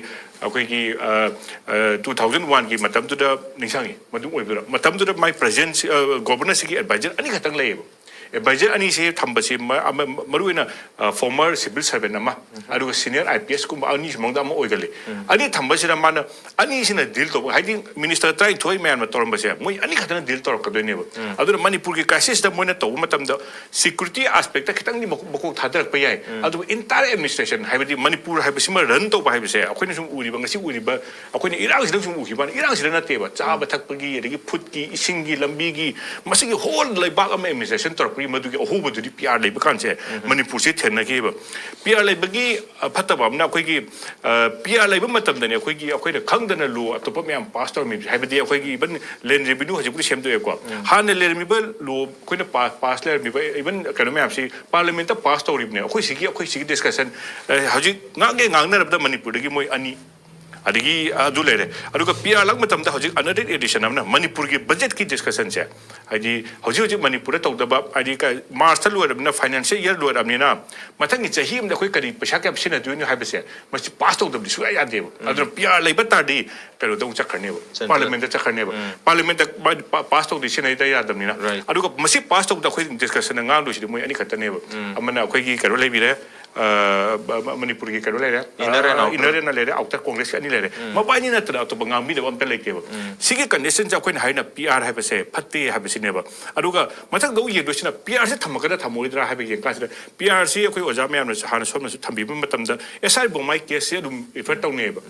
ꯑꯩꯈꯣꯏꯒꯤ ꯇꯨ ꯊꯥꯎꯖꯟ ꯋꯥꯟꯒꯤ ꯃꯇꯝꯗꯨꯗ ꯅꯤꯡꯁꯤꯡꯉꯤ꯫ ꯃꯗꯨ ꯑꯣꯏꯕꯗꯨꯅ, ꯃꯇꯝꯗꯨꯗ ꯃꯥꯏ ꯄ꯭ꯔꯦꯖꯦꯟꯁ, ꯒꯣꯕꯔꯅꯔꯁꯤꯒꯤ ꯑꯦꯗꯚꯥꯏꯖꯔ ꯑꯅꯤꯈꯛꯇꯪ ꯂꯩꯌꯦꯕ꯫ ꯑꯦꯗꯚꯥꯏꯖꯔ ꯑꯅꯤꯁꯦ ꯊꯝꯕꯁꯦ ꯃ-, ꯑꯃ-, ꯃꯔꯨꯑꯣꯏꯅ ꯐꯣꯔꯃꯔ ꯁꯤꯚꯤꯜ ꯁꯔꯚꯦꯟ ꯑꯃ, ꯑꯗꯨꯒ ꯁꯤꯅꯤꯌꯔ ꯑꯥꯏ ꯄꯤ ꯑꯦꯁ ꯀꯨꯝꯕ ꯑꯅꯤꯁꯤ ꯃꯅꯨꯡꯗ ꯑꯃ ꯑꯣꯏꯒꯜꯂꯤ꯫ ꯑꯅꯤ ꯊꯝꯕꯁꯤꯗ ꯃꯥꯅ ꯑꯅꯤꯁꯤꯅ ꯗꯤꯜ ꯇꯧꯕ, ꯍꯥꯏꯗꯤ ꯃꯤꯅꯤꯁꯇꯔ ꯇꯔꯥꯅꯤꯊꯣꯏ ꯃꯌꯥꯝꯅ ꯇꯧꯔꯝꯕꯁꯦ ꯃꯣꯏ ꯑꯅꯤꯈꯛꯇꯅ ꯗꯤꯜ ꯇꯧꯔꯛꯀꯗꯣꯏꯅꯦꯕ꯫ ꯑꯗꯨꯅ ꯃꯅꯤꯄꯨꯔꯒꯤ ꯀ꯭ꯔꯥꯏꯁꯤꯁꯇ ꯃꯣꯏꯅ ꯇꯧꯕ ꯃꯇꯝꯗ ꯁꯤꯀ꯭ꯌꯨꯔꯤꯇꯤ ꯑꯥꯁꯄꯦꯛꯇ ꯈꯤꯇꯪꯗꯤ ꯃꯀꯣꯛ, ꯃꯀꯣꯛ ꯊꯥꯗꯔꯛꯄ ꯌꯥꯏ꯫ ꯑꯗꯨꯕꯨ ꯏꯟꯇꯥꯌꯔ ꯑꯦꯗꯃꯤꯅꯤꯁꯇ꯭ꯔꯦꯁꯟ, ꯍꯥꯏꯕꯗꯤ ꯃꯅꯤꯄꯨꯔ ꯍꯥꯏꯕꯁꯤꯃ ꯔꯟ ꯇꯧꯕ ꯍꯥꯏꯕꯁꯦ, ꯑꯩꯈꯣꯏꯅ ꯁꯨꯝ ꯎꯔꯤꯕ, ꯉꯁꯤ ꯎꯔꯤꯕ, ꯑꯩꯈꯣꯏꯅ ꯏꯔꯥꯡꯁꯤꯗꯪ ꯁꯨꯝ ꯎꯈꯤꯕ ꯋꯥꯅꯤ, ꯏꯔꯥꯡꯁꯤꯗ ꯅꯠꯇꯦꯕ꯫ ꯆꯥꯕ ꯊꯛꯄꯒꯤ, ꯑꯗꯒꯤ ꯐꯨꯗꯀꯤ, ꯏꯁꯤꯡꯒꯤ, ꯂꯝꯕꯤꯒꯤ, ꯃꯁꯤꯒꯤ ꯍꯣꯜ ꯂꯩꯕꯥꯛ ꯑꯃ ꯑꯦꯗꯃꯤꯅꯤꯁꯇ꯭ꯔꯦꯁꯟ ꯇꯧꯔꯛꯄꯒꯤ ꯃꯗꯨꯒꯤ ꯑꯍꯣꯕꯗꯨꯗꯤ ꯄꯤ ꯑꯥꯔ ꯂꯩꯕ ꯀꯥꯟꯁꯦ ꯃꯅꯤꯄꯨꯔꯁꯦ ꯊꯦꯡꯅꯈꯤꯕ꯫ ꯄꯤ ꯑꯥꯔ ꯂꯩꯕꯒꯤ, ꯑ, ꯐꯠꯇꯕ ꯑꯃꯅ ꯑꯩꯈꯣꯏꯒꯤ, ꯑ, ꯄꯤ ꯑꯥꯔ ꯂꯩꯕ ꯃꯇꯝꯗꯅꯦ ꯑꯩꯈꯣꯏꯒꯤ, ꯑꯩꯈꯣꯏꯅ ꯈꯪꯗꯅ ꯂꯣ ꯑꯇꯣꯞꯄ ꯃꯌꯥꯝ ꯄꯥꯁ ꯇꯧꯔꯝꯃꯤꯕꯁꯦ, ꯍꯥꯏꯕꯗꯤ ꯑꯩꯈꯣꯏꯒꯤ ꯏꯚꯟ ꯂꯦꯟ ꯔꯦꯚꯤꯅ꯭ꯌꯨ ꯍꯧꯖꯤꯛꯄꯨꯗꯤ ꯁꯦꯝꯗꯣꯛꯑꯦꯀꯣ꯫ ꯍꯥꯟꯅ ꯂꯩꯔꯝꯃꯤꯕ ꯂꯣ, ꯑꯩꯈꯣꯏꯅ ꯄꯥꯁ, ꯄꯥꯁ ꯂꯩꯔꯝꯃꯤꯕ ꯏꯚꯟ ꯀꯩꯅꯣ ꯃꯌꯥꯝꯁꯤ ꯄꯥꯔꯂꯤꯌꯥꯃꯦꯟꯠꯇ ꯄꯥꯁ ꯇꯧꯔꯤꯕꯅꯦ꯫ ꯑꯩꯈꯣꯏ ꯁꯤꯒꯤ, ꯑꯩꯈꯣꯏ ꯁꯤꯒꯤ ꯗꯤꯁꯀꯁꯟ, ꯑ, ꯍꯧꯖꯤꯛ ꯉꯥꯡꯒꯦ ꯉꯥꯡꯅꯔꯕꯗ ꯃꯅꯤꯄꯨꯔꯗꯒꯤ ꯃꯣꯏ ꯑꯅꯤ, ꯑꯗꯒꯤ ꯑꯗꯨ ꯂꯩꯔꯦ꯫ ꯑꯗꯨꯒ ꯄꯤ ꯑꯥꯔ ꯂꯥꯛꯄ ꯃꯇꯝꯗ ꯍꯧꯖꯤꯛ ꯑꯅꯗꯔ ꯑꯦꯗꯤꯁꯟ ꯑꯃꯅ ꯃꯅꯤꯄꯨꯔꯒꯤ ꯕꯖꯦꯠꯀꯤ ꯗꯤꯁꯀꯁꯟꯁꯦ, ꯍꯥꯏꯗꯤ ꯍꯧꯖꯤꯛ ꯍꯧꯖꯤꯛ ꯃꯅꯤꯄꯨꯔꯗ ꯇꯧꯗꯕ, ꯍꯥꯏꯗꯤ ꯀ-, ꯃꯥꯔꯁꯇ ꯂꯣꯏꯔꯕꯅꯤꯅ, ꯐꯥꯏꯅꯥꯟꯁꯤꯌꯦꯜ ꯏꯌꯔ ꯂꯣꯏꯔꯕꯅꯤꯅ, ꯃꯊꯪꯒꯤ ꯆꯍꯤ ꯑꯃꯗ ꯑꯩꯈꯣꯏ ꯀꯔꯤ ꯄꯩꯁꯥ ꯀꯌꯥꯝ ꯁꯤꯖꯤꯟꯅꯗꯣꯏꯅꯣ ꯍꯥꯏꯕꯁꯦ, ꯃꯁꯤ ꯄꯥꯁ ꯇꯧꯗꯕꯗꯤ ꯁꯨꯡꯌꯥ ꯌꯥꯗꯦꯕ꯫ ꯑꯗꯨꯅ ꯄꯤ ꯑꯥꯔ ꯂꯩꯕ ꯇꯥꯔꯗꯤ ꯀꯩꯅꯣꯗ ꯑꯃꯨꯛ ꯆꯠꯈ꯭ꯔꯅꯦꯕ, Central. ꯄꯥꯔꯂꯤꯌꯥꯃꯦꯟꯠꯇ ꯆꯠꯈ꯭ꯔꯅꯦꯕ꯫ ꯄꯥꯔꯂꯤꯌꯥꯃꯦꯟꯠꯇ ꯃꯥ-, ꯄꯥ-, ꯄꯥꯁ ꯇꯧꯗꯤ ꯁꯤꯖꯤꯟꯅꯗ ꯌꯥꯗꯕꯅꯤꯅ꯫ Right. ꯑꯗꯨꯒ ꯃꯁꯤ ꯄꯥꯁ ꯇꯧꯕꯗ ꯑꯩꯈꯣꯏ ꯗꯤꯁꯀꯁꯟꯗ ꯉꯥꯡꯗꯣꯏꯁꯤꯗꯤ ꯃꯣꯏ ꯑꯅꯤꯈꯛꯇꯅꯦꯕ꯫ ꯑꯃꯅ ꯑꯩꯈꯣꯏꯒꯤ ꯀꯩꯅꯣ ꯂꯩꯕꯤꯔꯦ, ꯑ, ꯃ-, ꯃ-, ꯃꯅꯤꯄꯨꯔꯒꯤ ꯀꯩꯅꯣ ꯂꯩꯔꯦ, Inner and outer. Inner and ꯂꯩꯔꯦ, ꯑꯥꯎꯇꯔ ꯀꯣꯡꯒ꯭ꯔꯦꯁꯀꯤ ꯑꯅꯤ ꯂꯩꯔꯦ꯫ ꯃꯕꯥꯅꯤ ꯅꯠꯇꯅ ꯑꯇꯣꯞꯄ ꯉꯥꯡꯕꯤꯅꯕ ꯑꯝꯇ ꯂꯩꯇꯦꯕ꯫ ꯁꯤꯒꯤ ꯀꯟꯗꯤꯁꯟꯁꯦ ꯑꯩꯈꯣꯏꯅ ꯍꯥꯏꯅ ꯄꯤ ꯑꯥꯔ ꯍꯥꯏꯕꯁꯦ ꯐꯠꯇꯦ ꯍꯥꯏꯕꯁꯤꯅꯦꯕ꯫ ꯑꯗꯨꯒ ꯃꯊꯪꯗ ꯑꯃꯨꯛ ꯌꯦꯡꯗꯣꯏꯁꯤꯅ ꯄꯤ ꯑꯥꯔꯁꯦ ꯊꯝꯃꯛꯀꯗ꯭ꯔꯥ ꯊꯝꯃꯣꯏꯗ꯭ꯔꯥ ꯍꯥꯏꯕ ꯌꯦꯡ ꯀꯥꯟꯁꯤꯗ, ꯄꯤ ꯑꯥꯔꯁꯤ ꯑꯩꯈꯣꯏ ꯑꯣꯖꯥ ꯃꯌꯥꯝꯅꯁꯨ ꯍꯥꯟꯅ ꯁꯣꯝꯅꯁꯨ ꯊꯝꯕꯤꯕ ꯃꯇꯝꯗ ꯑꯦꯁ ꯑꯥꯏ ꯕꯣꯃꯥꯏ ꯀꯦꯁꯁꯦ ꯑꯗꯨꯝ ꯔꯤꯐꯔ ꯇꯧꯅꯩꯌꯦꯕ꯫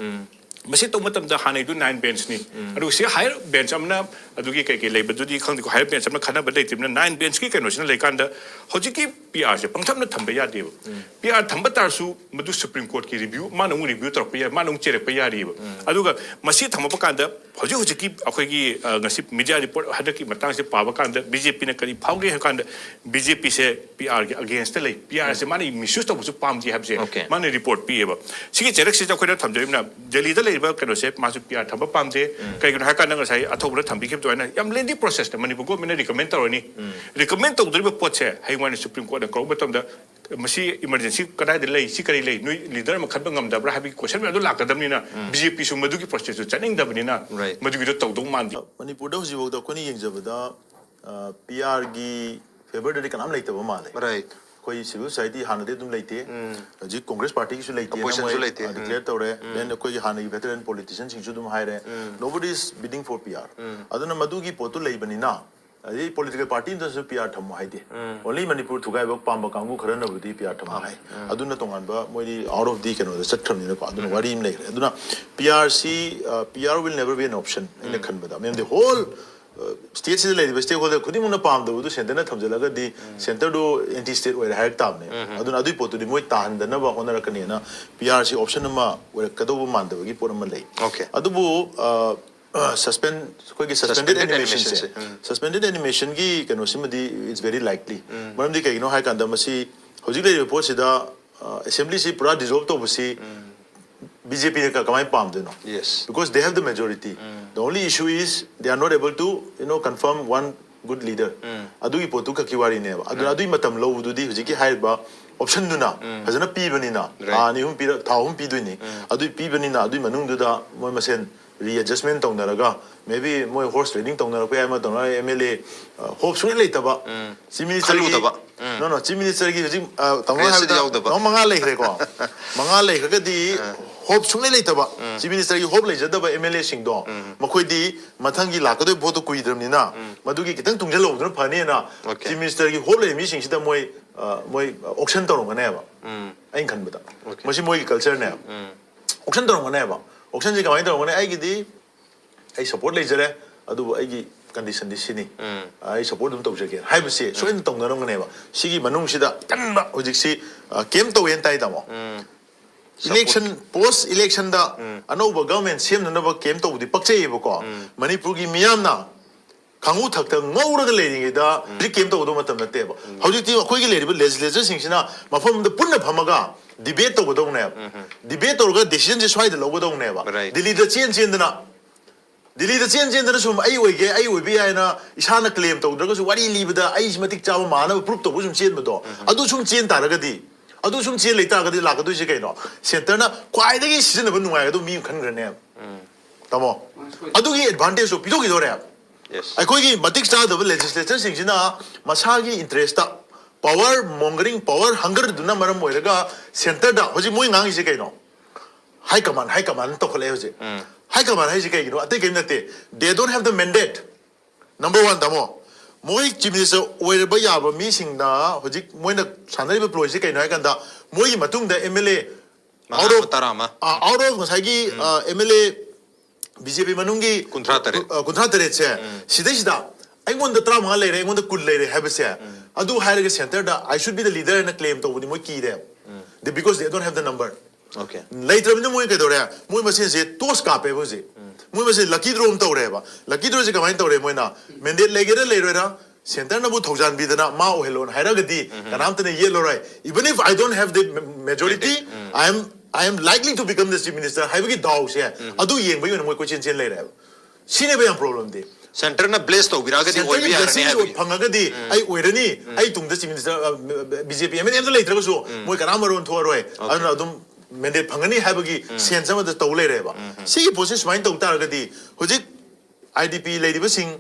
ꯃꯁꯤ ꯇꯧꯕ ꯃꯇꯝꯗ ꯍꯥꯟꯅꯩꯗꯨ ꯅꯥꯏꯟ ꯕꯦꯟꯁꯅꯤ꯫ ꯑꯗꯨꯒ ꯁꯤ ꯍꯥꯌꯔ ꯕꯦꯟꯁ ꯑꯃꯅ, ꯑꯗꯨꯒꯤ ꯀꯩ ꯀꯩ ꯂꯩꯕꯗꯨꯗꯤ ꯈꯪꯗꯦꯀꯣ, ꯍꯥꯌꯔ ꯕꯦꯟꯁ ꯑꯃꯅ ꯈꯟꯅꯕ ꯂꯩꯇ꯭ꯔꯤꯕꯅꯤꯅ, ꯅꯥꯏꯟ ꯕꯦꯟꯁꯀꯤ ꯀꯩꯅꯣꯁꯤꯅ ꯂꯩꯀꯥꯟꯗ ꯍꯧꯖꯤꯛꯀꯤ ꯄꯤ ꯑꯥꯔꯁꯦ ꯄꯪꯊꯝꯅ ꯊꯝꯕ ꯌꯥꯗꯦꯕ꯫ ꯄꯤ ꯑꯥꯔ ꯊꯝꯕ ꯇꯥꯔꯁꯨ ꯃꯗꯨ ꯁꯨꯄ꯭ꯔꯤꯝ ꯀꯣꯔꯠꯀꯤ ꯔꯤꯚ꯭ꯌꯨ, ꯃꯥꯅ ꯑꯃꯨꯛ ꯔꯤꯚ꯭ꯌꯨ ꯇꯧꯔꯛꯄ ꯌꯥꯏ, ꯃꯥꯅ ꯑꯃꯨꯛ ꯆꯦꯔꯛꯄ ꯌꯥꯔꯤꯕ꯫ ꯑꯗꯨꯒ ꯃꯁꯤ ꯊꯝꯃꯛꯄ ꯀꯥꯟꯗ ꯍꯧꯖꯤꯛ ꯍꯧꯖꯤꯛꯀꯤ ꯑꯩꯈꯣꯏꯒꯤ, ꯑ, ꯉꯁꯤ ꯃꯤꯗꯤꯌꯥ ꯔꯤꯄꯣꯔꯠ ꯍꯟꯗꯛꯀꯤ ꯃꯇꯥꯡꯁꯦ ꯄꯥꯕ ꯀꯥꯟꯗ ꯕꯤ ꯖꯦ ꯄꯤꯅ ꯀꯔꯤ ꯐꯥꯎꯒꯦ ꯍꯥꯏꯕ ꯀꯥꯟꯗ, ꯕꯤ ꯖꯦ ꯄꯤꯁꯦ ꯄꯤ ꯑꯥꯔꯒꯤ ꯑꯒꯦꯟꯁꯇ ꯂꯩ, ꯄꯤ ꯑꯥꯔꯁꯦ ꯃꯥꯅ ꯃꯤꯁꯌꯨꯁ ꯇꯧꯕꯁꯨ ꯄꯥꯝꯗꯦ ꯍꯥꯏꯕꯁꯦ ꯃꯥꯅ ꯔꯤꯄꯣꯔꯠ ꯄꯤꯌꯦꯕ꯫ ꯁꯤꯒꯤ ꯆꯦꯔꯛꯁꯤꯗ ꯑꯩꯈꯣꯏꯅ ꯊꯝꯖꯔꯤꯕꯅ ꯗꯦꯜꯂꯤꯗ ꯂꯩꯔꯤꯕ ꯀꯩꯅꯣꯁꯦ ꯃꯥꯁꯨ ꯄꯤ ꯑꯥꯔ ꯊꯝꯕ ꯄꯥꯝꯗꯦ꯫ ꯀꯩꯒꯤꯅꯣ ꯍꯥꯏꯀꯥꯟꯗ ꯉꯁꯥꯏ ꯑꯊꯧꯕꯅ ꯊꯝꯕꯤꯈꯤꯕ ꯑꯗꯨꯃꯥꯏꯅ ꯌꯥꯝ ꯂꯦꯟꯗꯤ ꯄ꯭ꯔꯣꯁꯦꯁꯇ ꯃꯅꯤꯄꯨꯔ ꯒꯣꯔꯃꯦꯟꯅ ꯔꯤꯀꯃꯦꯟ ꯇꯧꯔꯅꯤ꯫ ꯔꯤꯀꯃꯦꯟ ꯇꯧꯗꯣꯔꯤꯕ ꯄꯣꯠꯁꯦ ꯍꯌꯦꯡꯋꯥꯏ ꯁꯨꯄ꯭ꯔꯤꯝ ꯀꯣꯔꯠꯅ ꯀꯧꯔꯛꯄ ꯃꯇꯝꯗ ꯃꯁꯤ ꯏꯃꯔꯖꯦꯟꯁꯤ ꯀꯗꯥꯏꯗ ꯂꯩ, ꯁꯤ ꯀꯔꯤ ꯂꯩ, ꯅꯣꯏ ꯂꯤꯗꯔ ꯑꯃ ꯈꯟꯕ ꯉꯝꯗꯕ꯭ꯔꯥ ꯍꯥꯏꯕꯒꯤ ꯀꯣꯏꯁꯟ ꯃꯌꯥꯝꯗꯣ ꯂꯥꯛꯀꯗꯕꯅꯤꯅ ꯕꯤ ꯖꯦ ꯄꯤꯁꯨ ꯃꯗꯨꯒꯤ ꯄ꯭ꯔꯣꯁꯦꯁꯇꯨ ꯆꯠꯅꯤꯡꯗꯕꯅꯤꯅ ꯃꯗꯨꯒꯤꯗꯣ ꯇꯧꯗꯧ ꯃꯥꯟꯗꯦ꯫ ꯃꯅꯤꯄꯨꯔꯗ ꯍꯧꯖꯤꯛꯐꯥꯎꯗ ꯑꯩꯈꯣꯏꯅ ꯌꯦꯡꯖꯕꯗ ꯄꯤ ꯑꯥꯔꯒꯤ ꯐꯦꯚꯔꯗꯗꯤ ꯀꯅꯥꯝ ꯂꯩꯇꯕ ꯃꯥꯜꯂꯦ꯫ ꯑꯩꯈꯣꯏ ꯁꯤꯚꯤꯜ ꯁꯣꯁꯥꯏꯇꯤ ꯍꯥꯟꯅꯗꯤ ꯑꯗꯨꯝ ꯂꯩꯇꯦ꯫ ꯍꯧꯖꯤꯛ ꯀꯣꯡꯒ꯭ꯔꯦꯁ ꯄꯥꯔꯇꯤꯒꯤꯁꯨ ꯂꯩꯇꯦ, ꯗꯤꯀ꯭ꯂꯦꯌꯔ ꯇꯧꯔꯦ꯫ ꯗꯦꯟ ꯑꯩꯈꯣꯏꯒꯤ ꯍꯥꯟꯅꯒꯤ ꯚꯦꯇꯔꯟ ꯄꯣꯂꯤꯇꯤꯁꯤꯌꯟꯁꯤꯡꯁꯨ ꯑꯗꯨꯝ ꯍꯥꯏꯔꯦ, nobody is bidding for P R꯫ ꯑꯗꯨꯅ ꯃꯗꯨꯒꯤ ꯄꯣꯠꯇꯨ ꯂꯩꯕꯅꯤꯅ, ꯑꯗꯩ ꯄꯣꯂꯤꯇꯤꯀꯦꯜ ꯄꯥꯔꯇꯤ ꯑꯃꯗꯁꯨ ꯄꯤ ꯑꯥꯔ ꯊꯝꯃꯣ ꯍꯥꯏꯗꯦ꯫ ꯑꯣꯟꯂꯤ ꯃꯅꯤꯄꯨꯔ ꯊꯨꯒꯥꯏꯕ ꯄꯥꯝꯕ ꯀꯥꯡꯕꯨ ꯈꯔꯅꯕꯨꯗꯤ ꯄꯤ ꯑꯥꯔ ꯊꯝꯃꯣ ꯍꯥꯏ꯫ ꯑꯗꯨꯅ ꯇꯣꯉꯥꯟꯕ, ꯃꯣꯏꯗꯤ ꯑꯥꯎꯠ ꯑꯣꯐ ꯗꯤ ꯀꯩꯅꯣꯗ ꯆꯠꯈ꯭ꯔꯕꯅꯤꯅꯀꯣ꯫ ꯑꯗꯨꯅ ꯋꯥꯔꯤ ꯑꯃ ꯂꯩꯈ꯭ꯔꯦ꯫ ꯑꯗꯨꯅ P R C, P R will never be an option ꯑꯩꯅ ꯈꯟꯕꯗ꯫ ꯃꯔꯝꯗꯤ ꯍꯣꯜ ꯁ꯭ꯇꯦꯠꯁꯤꯗ ꯂꯩꯔꯤꯕ ꯁ꯭ꯇꯦꯛ ꯍꯣꯜꯗꯔ ꯈꯨꯗꯤꯡꯃꯛꯅ ꯄꯥꯝꯗꯕꯗꯨ ꯁꯦꯟꯇꯔꯅ ꯊꯝꯖꯤꯜꯂꯒꯗꯤ ꯁꯦꯟꯇꯔꯗꯨ ꯑꯦꯟꯇꯤ ꯁ꯭ꯇꯦꯠ ꯑꯣꯏꯔꯦ ꯍꯥꯏꯔꯛ ꯇꯥꯕꯅꯦ꯫ ꯑꯗꯨꯅ ꯑꯗꯨꯒꯤ ꯄꯣꯠꯇꯨꯗꯤ ꯃꯣꯏ ꯇꯥꯍꯟꯗꯅꯕ ꯍꯣꯠꯅꯔꯛꯀꯅꯤꯅ ꯄꯤ ꯑꯥꯔ ꯁꯤ ꯑꯣꯞꯁꯟ ꯑꯃ ꯑꯣꯏꯔꯛꯀꯗꯧꯕ ꯃꯥꯟꯗꯕꯒꯤ ꯄꯣꯠ ꯑꯃ ꯂꯩ꯫ ꯑꯗꯨꯕꯨ ꯁꯁꯄꯦꯟ ꯑꯩꯈꯣꯏꯒꯤ ꯁꯁꯄꯦꯟꯗꯦꯠ ꯑꯦꯅꯤꯃꯦꯁꯟꯁꯦ, ꯁꯁꯄꯦꯟꯗꯦꯠ ꯑꯦꯅꯤꯃꯦꯁꯟꯒꯤ ꯀꯩꯅꯣꯁꯤꯃꯗꯤ it's very likely꯫ ꯃꯔꯝꯗꯤ ꯀꯩꯒꯤꯅꯣ ꯍꯥꯏꯀꯥꯟꯗ ꯃꯁꯤ ꯍꯧꯖꯤꯛ ꯂꯩꯔꯤꯕ ꯄꯣꯠꯁꯤꯗ ꯑꯦꯁꯦꯝꯕ꯭ꯂꯤꯁꯤ ꯄꯨꯔꯥ ꯗꯤꯖꯣꯜꯕ ꯇꯧꯕꯁꯤ ꯕꯤ ꯖꯦ ꯄꯤꯅ ꯀꯃꯥꯏꯅ ꯄꯥꯝꯗꯣꯏꯅꯣ? Because they have the majority. The only issue is they are not able to, you know, confirm one good leader. ꯑꯗꯨꯒꯤ ꯄꯣꯠꯇꯨ ꯈꯛꯀꯤ ꯋꯥꯔꯤꯅꯦꯕ꯫ ꯑꯗꯨꯅ ꯑꯗꯨꯒꯤ ꯃꯇꯝ ꯂꯧꯕꯗꯨꯗꯤ ꯍꯧꯖꯤꯛꯀꯤ ꯍꯥꯏꯔꯤꯕ ꯑꯣꯞꯁꯟꯗꯨꯅ ꯐꯖꯅ ꯄꯤꯕꯅꯤꯅ, ꯊꯥ ꯑꯅꯤ ꯑꯍꯨꯝ ꯄꯤꯔ-, ꯊꯥ ꯑꯍꯨꯝ ꯄꯤꯗꯣꯏꯅꯤ꯫ ꯑꯗꯨꯒꯤ ꯄꯤꯕꯅꯤꯅ ꯑꯗꯨꯒꯤ ꯃꯅꯨꯡꯗꯨꯗ ꯃꯣꯏ ꯃꯁꯦꯟ ꯔꯤꯑꯦꯗꯖꯁꯃꯦꯟ ꯇꯧꯅꯔꯒ, maybe ꯃꯣꯏ ꯍꯣꯔꯁ ꯔꯦꯗꯤꯡ ꯇꯧꯅꯔꯛꯄ ꯌꯥꯏ, ꯑꯃ ꯇꯧꯅꯔꯒ ꯑꯦꯝ ꯑꯦꯜ ꯑꯦ ꯍꯣꯞ ꯁꯨꯡꯂꯩ ꯂꯩꯇꯕ, ꯆꯤꯐ ꯃꯤꯅꯤꯁꯇꯔꯒꯤ, ꯅꯣ ꯅꯣ, ꯆꯤꯐ ꯃꯤꯅꯤꯁꯇꯔꯒꯤ ꯍꯧꯖꯤꯛ, ꯑ, ꯇꯥꯃꯣ ꯍꯥꯏꯕꯗ ꯇꯥꯃꯣ ꯃꯉꯥ ꯂꯩꯈ꯭ꯔꯦꯀꯣ꯫ ꯃꯉꯥ ꯂꯩꯈ꯭ꯔꯒꯗꯤ ꯍꯣꯞ ꯁꯨꯡꯂꯩ ꯂꯩꯇꯕ, ꯆꯤꯐ ꯃꯤꯅꯤꯁꯇꯔꯒꯤ ꯍꯣꯞ ꯂꯩꯖꯗꯕ ꯑꯦꯝ ꯑꯦꯜ ꯑꯦꯁꯤꯡꯗꯣ ꯃꯈꯣꯏꯗꯤ ꯃꯊꯪꯒꯤ ꯂꯥꯛꯀꯗꯣꯏꯕ ꯄꯣꯠꯇꯣ ꯀꯨꯏꯗ꯭ꯔꯕꯅꯤꯅ ꯃꯗꯨꯒꯤ ꯈꯤꯇꯪ ꯇꯨꯡꯁꯤꯜꯍꯧꯕꯗꯨꯅ ꯐꯅꯤꯅ ꯆꯤꯐ ꯃꯤꯅꯤꯁꯇꯔꯒꯤ ꯍꯣꯞ ꯂꯩꯕ ꯃꯤꯁꯤꯡꯁꯤꯗ ꯃꯣꯏ, ꯑ, ꯃꯣꯏ ꯑꯣꯛꯁꯟ ꯇꯧꯔꯝꯒꯅꯦꯕ꯫ ꯑꯩꯅ ꯈꯟꯕꯗ ꯃꯁꯤ ꯃꯣꯏꯒꯤ ꯀꯜꯆꯔꯅꯦꯕ꯫ ꯑꯣꯛꯁꯟ ꯇꯧꯔꯝꯒꯅꯦꯕ꯫ ꯑꯣꯛꯁꯟꯁꯦ ꯀꯃꯥꯏꯅ ꯇꯧꯔꯝꯒꯅꯤ? ꯑꯩꯒꯤꯗꯤ ꯑꯩ ꯁꯞꯄꯣꯔꯠ ꯂꯩꯖꯔꯦ, ꯑꯗꯨꯕꯨ ꯑꯩꯒꯤ ꯀꯟꯗꯤꯁꯟꯗꯤ ꯁꯤꯅꯤ, ꯑꯩ ꯁꯞꯄꯣꯔꯠ ꯑꯗꯨꯝ ꯇꯧꯖꯒꯦ ꯍꯥꯏꯕꯁꯤ ꯁꯣꯏꯗꯅ ꯇꯧꯅꯔꯝꯒꯅꯦꯕ꯫ ꯁꯤꯒꯤ ꯃꯅꯨꯡꯁꯤꯗ ꯑꯀꯟꯕ ꯍꯧꯖꯤꯛꯁꯤ ꯀꯦꯝ ꯇꯧꯋꯦꯅ ꯇꯥꯏ, ꯇꯥꯃꯣ꯫ ꯏꯂꯦꯛꯁꯟ, ꯄꯣꯁ ꯏꯂꯦꯛꯁꯟꯗ ꯑꯅꯧꯕ ꯒꯚꯔꯟꯃꯦꯟ ꯁꯦꯝꯅꯅꯕ ꯀꯦꯝ ꯇꯧꯕꯗꯤ ꯄꯛꯆꯩꯌꯦꯕꯀꯣ꯫ ꯃꯅꯤꯄꯨꯔꯒꯤ ꯃꯤꯌꯥꯝꯅ ꯈꯥꯡꯉꯨ ꯊꯛꯇ ꯉꯧꯔꯒ ꯂꯩꯔꯤꯉꯩꯗ ꯍꯧꯖꯤꯛ ꯀꯦꯝ ꯇꯧꯒꯗꯧꯕ ꯃꯇꯝ ꯅꯠꯇꯦꯕ꯫ ꯍꯧꯖꯤꯛꯇꯤ ꯑꯩꯈꯣꯏꯒꯤ ꯂꯩꯔꯤꯕ ꯂꯦꯖꯤꯁꯂꯦꯆꯔꯁꯤꯡꯁꯤꯅ ꯃꯐꯝ ꯑꯃꯗ ꯄꯨꯟꯅ ꯐꯝꯃꯒ ꯗꯤꯕꯦꯠ ꯇꯧꯒꯗꯧꯅꯦꯕ꯫ ꯗꯤꯕꯦꯠ ꯇꯧꯔꯒ ꯗꯤꯁꯤꯖꯟꯁꯦ ꯁ꯭ꯋꯥꯏꯗ ꯂꯧꯒꯗꯧꯅꯦꯕ꯫ ꯗꯤꯜꯂꯤꯗ ꯆꯦꯟ ꯆꯦꯟꯗꯅ, ꯗꯤꯜꯂꯤꯗ ꯆꯦꯟ ꯆꯦꯟꯗꯅ ꯁꯨꯝ ꯑꯩ ꯑꯣꯏꯒꯦ, ꯑꯩ ꯑꯣꯏꯕ ꯌꯥꯏꯅ ꯏꯁꯥꯅ ꯀ꯭ꯂꯦꯝ ꯇꯧꯗ꯭ꯔꯒꯁꯨ ꯋꯥꯔꯤ ꯂꯤꯕꯗ ꯑꯩꯁꯤ ꯃꯇꯤꯛ ꯆꯥꯕ ꯃꯥꯟꯅꯕ ꯄ꯭ꯔꯨꯞ ꯇꯧꯕ ꯁꯨꯝ ꯆꯦꯟꯕꯗꯣ, ꯑꯗꯨ ꯁꯨꯝ ꯆꯦꯟ ꯇꯥꯔꯒꯗꯤ, ꯑꯗꯨ ꯁꯨꯝ ꯆꯦꯟ ꯂꯩ ꯇꯥꯔꯒꯗꯤ ꯂꯥꯛꯀꯗꯣꯏꯁꯦ ꯀꯩꯅꯣ? ꯁꯦꯟꯇꯔꯅ ꯈ꯭ꯋꯥꯏꯗꯒꯤ ꯁꯤꯖꯤꯟꯅꯕ ꯅꯨꯡꯉꯥꯏꯒꯗꯧꯕ ꯃꯤ ꯑꯃ ꯈꯟꯈ꯭ꯔꯅꯦꯕ꯫ ꯇꯥꯃꯣ, ꯑꯗꯨꯒꯤ ꯑꯦꯗꯚꯥꯟꯇꯦꯖꯇꯣ ꯄꯤꯊꯣꯛꯈꯤꯗꯣꯔꯦꯕ꯫ ꯑꯩꯈꯣꯏꯒꯤ ꯃꯇꯤꯛ ꯆꯥꯗꯕ ꯂꯦꯖꯤꯁꯂꯦꯆꯔꯁꯤꯡꯁꯤꯅ ꯃꯁꯥꯒꯤ ꯏꯟꯇꯔꯦꯁꯇ, ꯄꯋꯥꯔ ꯃꯣꯡꯒꯔꯤꯡ, ꯄꯋꯥꯔ ꯍꯪꯒꯔꯗꯨꯅ ꯃꯔꯝ ꯑꯣꯏꯔꯒ ꯁꯦꯟꯇꯔꯗ ꯍꯧꯖꯤꯛ ꯃꯣꯏ ꯉꯥꯡꯉꯤꯁꯦ ꯀꯩꯅꯣ? ꯍꯥꯏ ꯀꯃꯥꯟ, ꯍꯥꯏ ꯀꯃꯥꯟ ꯇꯧꯈꯠꯂꯛꯑꯦ ꯍꯧꯖꯤꯛ꯫ ꯍꯥꯏ ꯀꯃꯥꯟ ꯍꯥꯏꯁꯦ ꯀꯩꯒꯤꯅꯣ? ꯑꯇꯩ ꯀꯔꯤꯝ ꯅꯠꯇꯦ, they don't have the mandate꯫ Number one, ꯇꯥꯃꯣ, ꯃꯣꯏ ꯆꯤꯐ ꯃꯤꯅꯤꯁꯇꯔ ꯑꯣꯏꯔꯕ ꯌꯥꯕ ꯃꯤꯁꯤꯡꯅ ꯍꯧꯖꯤꯛ ꯃꯣꯏꯅ ꯁꯥꯟꯅꯔꯤꯕ ꯄ꯭ꯂꯣꯏꯁꯦ ꯀꯩꯅꯣ ꯍꯥꯏ ꯀꯥꯟꯗ, ꯃꯣꯏꯒꯤ ꯃꯇꯨꯡꯗ ꯑꯦꯝ ꯑꯦꯜ ꯑꯦ ꯃꯉꯥ ꯑꯃ, ꯇꯔꯥ ꯑꯃ꯫ ꯑꯥꯎꯠ ꯑꯣꯐ ꯉꯁꯥꯏꯒꯤ M L A B J P ꯃꯅꯨꯡꯒꯤ ꯀꯨꯟꯊ꯭ꯔꯥ ꯇꯔꯦꯠ꯫ ꯑ, ꯀꯨꯟꯊ꯭ꯔꯥ ꯇꯔꯦꯠꯁꯦ, ꯁꯤꯗꯩꯁꯤꯗ ꯑꯩꯉꯣꯟꯗ ꯇꯔꯥꯃꯉꯥ ꯂꯩꯔꯦ, ꯑꯩꯉꯣꯟꯗ ꯀꯨꯟ ꯂꯩꯔꯦ ꯍꯥꯏꯕꯁꯦ, ꯑꯗꯨ ꯍꯥꯏꯔꯒ ꯁꯦꯟꯇꯔꯗ "I should be the leader" ꯍꯥꯏꯅ ꯀ꯭ꯂꯦꯝ ꯇꯧꯕꯗꯤ ꯃꯣꯏ ꯀꯤꯔꯦꯕ꯫ They, because they don't have the number꯫ ꯂꯩꯇ꯭ꯔꯕꯅꯤꯅ ꯃꯣꯏ ꯀꯩꯗꯧꯔꯦ? ꯃꯣꯏ ꯃꯁꯦꯟꯁꯦ ꯇꯣꯁ ꯀꯥꯞꯄꯦꯕ ꯍꯧꯖꯤꯛ꯫ ꯃꯣꯏ ꯃꯁꯦꯟ ꯂꯛꯀꯤ ꯗ꯭ꯔꯣ ꯑꯃ ꯇꯧꯔꯦꯕ꯫ ꯂꯛꯀꯤ ꯗ꯭ꯔꯣꯁꯦ ꯀꯃꯥꯏꯅ ꯇꯧꯔꯦ? ꯃꯣꯏꯅ ꯃꯦꯟꯗꯦꯠ ꯂꯩꯒꯦꯔꯥ ꯂꯩꯔꯣꯏꯔꯥ, ꯁꯦꯟꯇꯔꯅꯕꯨ ꯊꯧꯖꯥꯟꯕꯤꯗꯅ ꯃꯥ ꯑꯣꯏꯍꯜꯂꯣꯅ ꯍꯥꯏꯔꯒꯗꯤ ꯀꯅꯥꯝꯇꯅ ꯌꯦꯠꯂꯔꯣꯏ꯫ Even if I don't have the majority, I am, I am likely to become the chief minister ꯍꯥꯏꯕꯒꯤ ꯗꯥꯎꯁꯦ, ꯑꯗꯨ ꯌꯦꯡꯕꯒꯤ ꯑꯣꯏꯅ ꯃꯣꯏ ꯀꯣꯏꯆꯦꯟ ꯆꯦꯟ ꯂꯩꯔꯦꯕ꯫ ꯁꯤꯅꯦꯕ ꯌꯥꯝ ꯄ꯭ꯔꯣꯕ꯭ꯂꯦꯝꯗꯤ꯫ ꯁꯦꯟꯇꯔꯅ ꯕ꯭ꯂꯦꯁ ꯇꯧꯕꯤꯔꯛꯑꯒꯗꯤ ꯑꯣꯏꯕ ꯁꯦꯟꯇꯔꯒꯤ ꯌꯥꯔꯅꯤ ꯕ꯭ꯂꯦꯁꯤꯡꯁꯨ ꯍꯥꯏꯕꯒꯤ꯫ ꯐꯪꯉꯒꯗꯤ ꯑꯩ ꯑꯣꯏꯔꯅꯤ, ꯑꯩ ꯇꯨꯡꯗ chief minister, B J P M L ꯑꯦ ꯑꯝꯇ ꯂꯩꯇ꯭ꯔꯒꯁꯨ ꯃꯣꯏ ꯀꯅꯥꯝ ꯃꯔꯣꯟ ꯊꯣꯛꯑꯔꯣꯏ꯫ ꯑꯗꯨꯅ ꯑꯗꯨꯝ ꯃꯦꯟꯗꯦꯠ ꯐꯪꯒꯅꯤ ꯍꯥꯏꯕꯒꯤ ꯁꯦꯟꯁ ꯑꯃꯗ ꯇꯧ ꯂꯩꯔꯦꯕ꯫ ꯁꯤꯒꯤ ꯄꯣꯠꯁꯦ ꯁꯨꯃꯥꯏꯅ ꯇꯧ ꯇꯥꯔꯒꯗꯤ ꯍꯧꯖꯤꯛ ꯑꯥꯏ ꯗꯤ ꯄꯤ ꯂꯩꯔꯤꯕꯁꯤꯡ,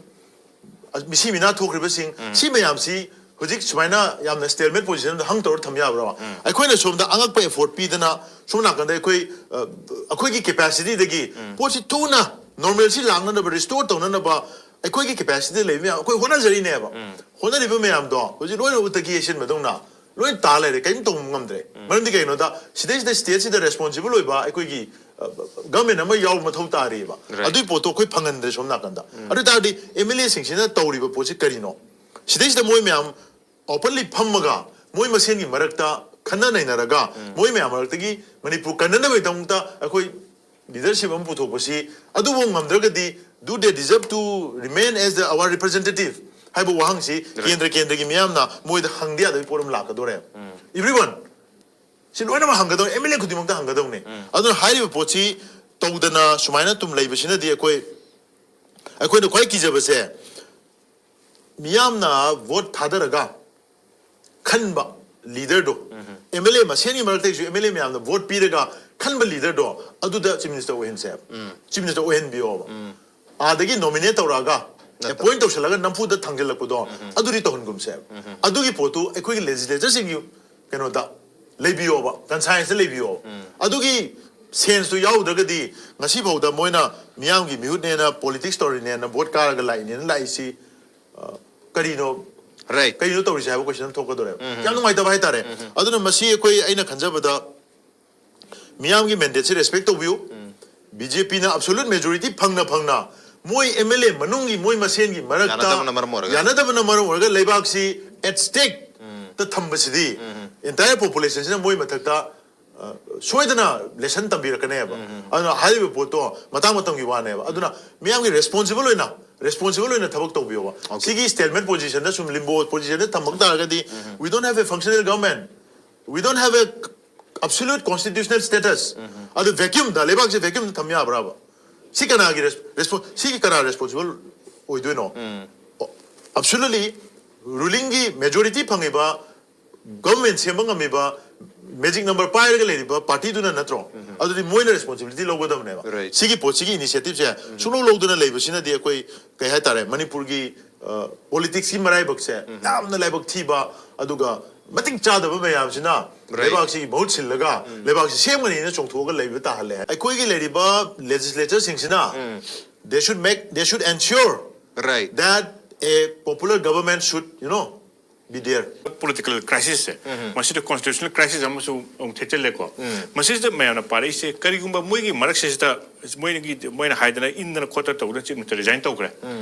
ꯃꯤꯁꯤ ꯃꯤꯅꯥ ꯊꯣꯛꯈ꯭ꯔꯤꯕꯁꯤꯡ, ꯁꯤ ꯃꯌꯥꯝꯁꯤ ꯍꯧꯖꯤꯛ ꯁꯨꯃꯥꯏꯅ ꯌꯥꯝꯅ ꯁ꯭ꯇꯦꯜꯃꯦꯠ ꯄꯣꯖꯤꯁꯟꯗ ꯍꯪ ꯇꯧꯔ ꯊꯝ ꯌꯥꯕ꯭ꯔꯣ? ꯑꯩꯈꯣꯏꯅ ꯁꯣꯝꯗ ꯑꯉꯛꯄ ꯑꯦꯐꯣꯔꯠ ꯄꯤꯗꯅ ꯁꯣꯝ ꯅꯥꯀꯟꯗ ꯑꯩꯈꯣꯏ, ꯑ, ꯑꯩꯈꯣꯏꯒꯤ ꯀꯦꯄꯥꯁꯤꯇꯤꯗꯒꯤ ꯄꯣꯠꯁꯤ ꯊꯨꯅ ꯅꯣꯔꯃꯦꯜꯁꯤ ꯂꯥꯛꯅꯅꯕ, ꯔꯤꯁꯇꯣꯔ ꯇꯧꯅꯅꯕ ꯑꯩꯈꯣꯏꯒꯤ ꯀꯦꯄꯥꯁꯤꯇꯤ ꯂꯩꯕ ꯃꯌꯥꯝ ꯑꯩꯈꯣꯏ ꯍꯣꯠꯅꯖꯔꯤꯅꯦꯕ꯫ ꯍꯣꯠꯅꯔꯤꯕ ꯃꯌꯥꯝꯗꯣ ꯍꯧꯖꯤꯛ ꯂꯣꯏꯅ ꯎꯠꯇꯒꯤ ꯌꯩꯁꯤꯟꯕꯗꯧꯅ ꯂꯣꯏ ꯇꯥ ꯂꯩꯔꯦ, ꯀꯔꯤꯝ ꯇꯧꯕ ꯉꯝꯗ꯭ꯔꯦ꯫ ꯃꯔꯝꯗꯤ ꯀꯩꯒꯤꯅꯣꯗ ꯁꯤꯗꯩꯁꯤꯗ ꯁ꯭ꯇꯦꯠꯁꯤꯗ ꯔꯦꯁꯄꯣꯟꯁꯤꯕꯜ ꯑꯣꯏꯕ ꯑꯩꯈꯣꯏꯒꯤ ꯒꯚꯔꯟꯃꯦꯟ ꯑꯃ ꯌꯥꯎꯕ ꯃꯊꯧ ꯇꯥꯔꯤꯕ꯫ Right. ꯑꯗꯨꯒꯤ ꯄꯣꯠꯇꯣ ꯑꯩꯈꯣꯏ ꯐꯪꯍꯟꯗ꯭ꯔꯦ ꯁꯣꯝ ꯅꯥꯀꯟꯗ꯫ ꯑꯗꯨ ꯑꯣꯏ ꯇꯥꯔꯗꯤ ꯑꯦꯝ ꯑꯦꯜ ꯑꯦꯁꯤꯡꯁꯤꯅ ꯇꯧꯔꯤꯕ ꯄꯣꯠꯁꯤ ꯀꯔꯤꯅꯣ? ꯁꯤꯗꯩꯁꯤꯗ ꯃꯣꯏ ꯃꯌꯥꯝ ꯑꯣꯄꯟꯂꯤ ꯐꯝꯃꯒ ꯃꯣꯏ ꯃꯁꯦꯟꯒꯤ ꯃꯔꯛꯇ ꯈꯟꯅ ꯅꯩꯅꯔꯒ ꯃꯣꯏ ꯃꯌꯥꯝ ꯃꯔꯛꯇꯒꯤ ꯃꯅꯤꯄꯨꯔ ꯀꯟꯅꯅꯕꯒꯤꯗꯃꯛꯇ ꯑꯩꯈꯣꯏ ꯂꯤꯗꯔꯁꯤꯞ ꯑꯃ ꯄꯨꯊꯣꯛꯄꯁꯤ ꯑꯗꯨꯐꯥꯎ ꯉꯝꯗ꯭ꯔꯒꯗꯤ, do they deserve to remain as the our representative ꯍꯥꯏꯕ ꯋꯥꯍꯪꯁꯤ ꯀꯦꯟꯗ꯭ꯔ ꯀꯦꯟꯗ꯭ꯔꯒꯤ ꯃꯤꯌꯥꯝꯅ ꯃꯣꯏꯗ ꯍꯪꯗ ꯌꯥꯗꯕꯒꯤ ꯄꯣꯠ ꯑꯃ ꯂꯥꯛꯀꯗꯣꯔꯦ꯫ Everyone, ꯁꯤ ꯂꯣꯏꯅꯃꯛ ꯍꯪꯒꯗꯧꯅꯦ, ꯑꯦꯝ ꯑꯦꯜ ꯑꯦ ꯈꯨꯗꯤꯡꯃꯛꯇ ꯍꯪꯒꯗꯧꯅꯦ꯫ ꯑꯗꯨꯅ ꯍꯥꯏꯔꯤꯕ ꯄꯣꯠꯁꯤ ꯇꯧꯗꯅ ꯁꯨꯃꯥꯏꯅ ꯑꯗꯨꯝ ꯂꯩꯕꯁꯤꯅꯗꯤ ꯑꯩꯈꯣꯏ, ꯑꯩꯈꯣꯏꯅ ꯈ꯭ꯋꯥꯏ ꯀꯤꯖꯕꯁꯦ, ꯃꯤꯌꯥꯝꯅ ꯚꯣꯠ ꯊꯥꯗꯔꯒ ꯈꯟꯕ ꯂꯤꯗꯔꯗꯣ, ꯑꯦꯝ ꯑꯦꯜ ꯑꯦ ꯃꯁꯦꯟꯒꯤ ꯃꯔꯛꯇꯒꯤꯁꯨ ꯑꯦꯝ ꯑꯦꯜ ꯑꯦ ꯃꯌꯥꯝꯅ ꯚꯣꯠ ꯄꯤꯔꯒ ꯈꯟꯕ ꯂꯤꯗꯔꯗꯣ, ꯑꯗꯨꯗ ꯆꯤꯐ ꯃꯤꯅꯤꯁꯇꯔ ꯑꯣꯏꯍꯟꯁꯦꯕ꯫ ꯆꯤꯐ ꯃꯤꯅꯤꯁꯇꯔ ꯑꯣꯏꯍꯟꯕꯤꯌꯣꯕ꯫ ꯑꯥꯗꯒꯤ ꯅꯣꯃꯤꯅꯦꯠ ꯇꯧꯔꯛꯑꯒ, ꯑꯦꯄꯣꯏꯟ ꯇꯧꯁꯜꯂꯒ ꯅꯝꯐꯨꯗ ꯊꯥꯡꯖꯜꯂꯛꯄꯗꯣ, ꯑꯗꯨꯗꯤ ꯇꯧꯍꯟꯒꯨꯝꯁꯦꯕ꯫ ꯑꯗꯨꯒꯤ ꯄꯣꯠꯇꯨ ꯑꯩꯈꯣꯏꯒꯤ ꯂꯦꯖꯤꯁꯂꯦꯆꯔꯁꯤꯡꯒꯤ ꯀꯩꯅꯣꯗ ꯂꯩꯕꯤꯌꯣꯕ, ꯀꯟꯁꯥꯏꯟꯁꯇ ꯂꯩꯕꯤꯌꯣꯕ꯫ ꯑꯗꯨꯒꯤ ꯁꯦꯟꯁꯇꯨ ꯌꯥꯎꯗ꯭ꯔꯒꯗꯤ ꯉꯁꯤꯐꯥꯎꯗ ꯃꯣꯏꯅ ꯃꯤꯌꯥꯝꯒꯤ ꯃꯤꯍꯨꯠꯅꯦꯅ, ꯄꯣꯂꯤꯇꯤꯛꯁ ꯇꯧꯔꯤꯅꯦꯅ, ꯚꯣꯠ ꯀꯥꯔꯒ ꯂꯥꯛꯏꯅꯦꯅ ꯂꯥꯛꯏꯁꯤ, ꯑ, ꯀꯔꯤꯅꯣ? Right. ꯀꯔꯤꯅꯣ ꯇꯧꯔꯤꯁꯦ ꯍꯥꯏꯕ ꯀꯣꯏꯁꯟ ꯑꯃ ꯊꯣꯛꯀꯗꯧꯔꯦꯕ꯫ ꯌꯥꯝ ꯅꯨꯡꯉꯥꯏꯇꯕ ꯍꯥꯏꯇꯥꯔꯦ꯫ ꯑꯗꯨꯅ ꯃꯁꯤ ꯑꯩꯈꯣꯏ, ꯑꯩꯅ ꯈꯟꯖꯕꯗ, ꯃꯤꯌꯥꯝꯒꯤ ꯃꯦꯟꯗꯦꯠꯁꯤ ꯔꯦꯁꯄꯦꯛ ꯇꯧꯕꯤꯌꯨ꯫ ꯕꯤ ꯖꯦ ꯄꯤꯅ ꯑꯕꯁꯣꯂꯨꯠ ꯃꯦꯖꯣꯔꯤꯇꯤ ꯐꯪꯅ ꯐꯪꯅ ꯃꯣꯏ ꯑꯦꯝ ꯑꯦꯜ ꯑꯦ ꯃꯅꯨꯡꯒꯤ ꯃꯣꯏ ꯃꯁꯦꯟꯒꯤ ꯃꯔꯛꯇ ꯌꯥꯅꯗꯕꯅ ꯃꯔꯝ ꯑꯣꯏꯔꯒ꯫ ꯌꯥꯅꯗꯕꯅ ꯃꯔꯝ ꯑꯣꯏꯔꯒ ꯂꯩꯕꯥꯛꯁꯤ at stake ꯇ ꯊꯝꯕꯁꯤꯗꯤ entire population ꯁꯤꯅ ꯃꯣꯏ ꯃꯊꯛꯇ, ꯑ, ꯁꯣꯏꯗꯅ ꯂꯦꯁꯟ ꯇꯝꯕꯤꯔꯛꯀꯅꯦꯕ꯫ ꯑꯗꯨꯅ ꯍꯥꯏꯔꯤꯕ ꯄꯣꯠꯇꯣ ꯃꯇꯥꯡ ꯃꯇꯝꯒꯤ ꯋꯥꯅꯦꯕ꯫ ꯑꯗꯨꯅ ꯃꯤꯌꯥꯝꯒꯤ ꯔꯦꯁꯄꯣꯟꯁꯤꯕꯜ ꯑꯣꯏꯅ, ꯔꯦꯁꯄꯣꯟꯁꯤꯕꯜ ꯑꯣꯏꯅ ꯊꯕꯛ ꯇꯧꯕꯤꯌꯣꯕ꯫ ꯁꯤꯒꯤ ꯁ꯭ꯇꯦꯜꯃꯦꯠ ꯄꯣꯖꯤꯁꯟꯗ ꯁꯨꯝ ꯂꯤꯝꯕꯣ ꯄꯣꯖꯤꯁꯟꯗ ꯊꯝꯃꯛ ꯇꯥꯔꯒꯗꯤ, we don't have a functional government, we don't have a absolute constitutional status. ꯑꯗꯨ ꯚꯦꯀ꯭ꯌꯨꯝꯗ, ꯂꯩꯕꯥꯛꯁꯦ ꯚꯦꯀ꯭ꯌꯨꯝꯗ ꯊꯝ ꯌꯥꯕ꯭ꯔꯕ? ꯁꯤ ꯀꯅꯥꯒꯤ ꯔꯦꯁ-, ꯔꯦꯁꯄꯣꯟ-, ꯁꯤꯒꯤ ꯀꯅꯥ ꯔꯦꯁꯄꯣꯟꯁꯤꯕꯜ ꯑꯣꯏꯗꯣꯏꯅꯣ? ꯑꯣ, absolutely, ꯔꯨꯂꯤꯡꯒꯤ ꯃꯦꯖꯣꯔꯤꯇꯤ ꯐꯪꯉꯤꯕ, ꯒꯚꯔꯟꯃꯦꯟ ꯁꯦꯝꯕ ꯉꯝꯃꯤꯕ, ꯃꯦꯖꯤꯛ ꯅꯝꯕꯔ ꯄꯥꯏꯔꯒ ꯂꯩꯔꯤꯕ ꯄꯥꯔꯇꯤꯗꯨꯅ ꯅꯠꯇ꯭ꯔꯣ? ꯑꯗꯨꯗꯤ ꯃꯣꯏꯅ ꯔꯦꯁꯄꯣꯟꯁꯤꯕꯤꯂꯤꯇꯤ ꯂꯧꯒꯗꯕꯅꯦꯕ꯫ Right. ꯁꯤꯒꯤ ꯄꯣꯠꯁꯤꯒꯤ ꯏꯅꯤꯁꯤꯌꯦꯇꯤꯞꯁꯦ ꯁꯨꯡꯂꯧ ꯂꯧꯗꯅ ꯂꯩꯕꯁꯤꯅꯗꯤ ꯑꯩꯈꯣꯏ, ꯀꯩ ꯍꯥꯏꯇꯥꯔꯦ, ꯃꯅꯤꯄꯨꯔꯒꯤ, ꯑ, ꯄꯣꯂꯤꯇꯤꯛꯁꯀꯤ ꯃꯔꯥꯏꯕꯛꯁꯦ ꯌꯥꯝꯅ ꯂꯥꯏꯕꯛ ꯊꯤꯕ, ꯑꯗꯨꯒ ꯃꯇꯤꯛ ꯆꯥꯗꯕ ꯃꯌꯥꯝꯁꯤꯅ Right. ꯂꯩꯕꯥꯛꯁꯤꯒꯤ ꯃꯍꯨꯠ ꯁꯤꯜꯂꯒ ꯂꯩꯕꯥꯛꯁꯤ ꯁꯦꯝꯒꯅꯤꯅ ꯆꯣꯡꯊꯣꯛꯑꯒ ꯂꯩꯕ ꯇꯥꯍꯜꯂꯦ꯫ ꯑꯩꯈꯣꯏꯒꯤ ꯂꯩꯔꯤꯕ ꯂꯦꯖꯤꯁꯂꯦꯆꯔꯁꯤꯡꯁꯤꯅ, they should make, they should ensure Right. that a popular government should, you know, ꯕꯤꯗꯦꯔ꯫ Political crisis ꯁꯦ, ꯃꯁꯤꯗ constitutional crisis ꯑꯃꯁꯨ ꯑꯃꯨꯛ ꯊꯦꯠꯆꯜꯂꯦꯀꯣ꯫ ꯃꯁꯤꯁꯤꯗ ꯃꯌꯥꯝꯅ ꯄꯥꯔꯛꯏꯁꯦ, ꯀꯔꯤꯒꯨꯝꯕ ꯃꯣꯏꯒꯤ ꯃꯔꯛꯁꯤꯗ ꯃꯣꯏꯅꯒꯤ, ꯃꯣꯏꯅ ꯍꯥꯏꯗꯅ ꯏꯟꯗꯅ ꯈꯣꯠꯇꯅ ꯇꯧꯗꯅ chief minister resign ꯇꯧꯈ꯭ꯔꯦ꯫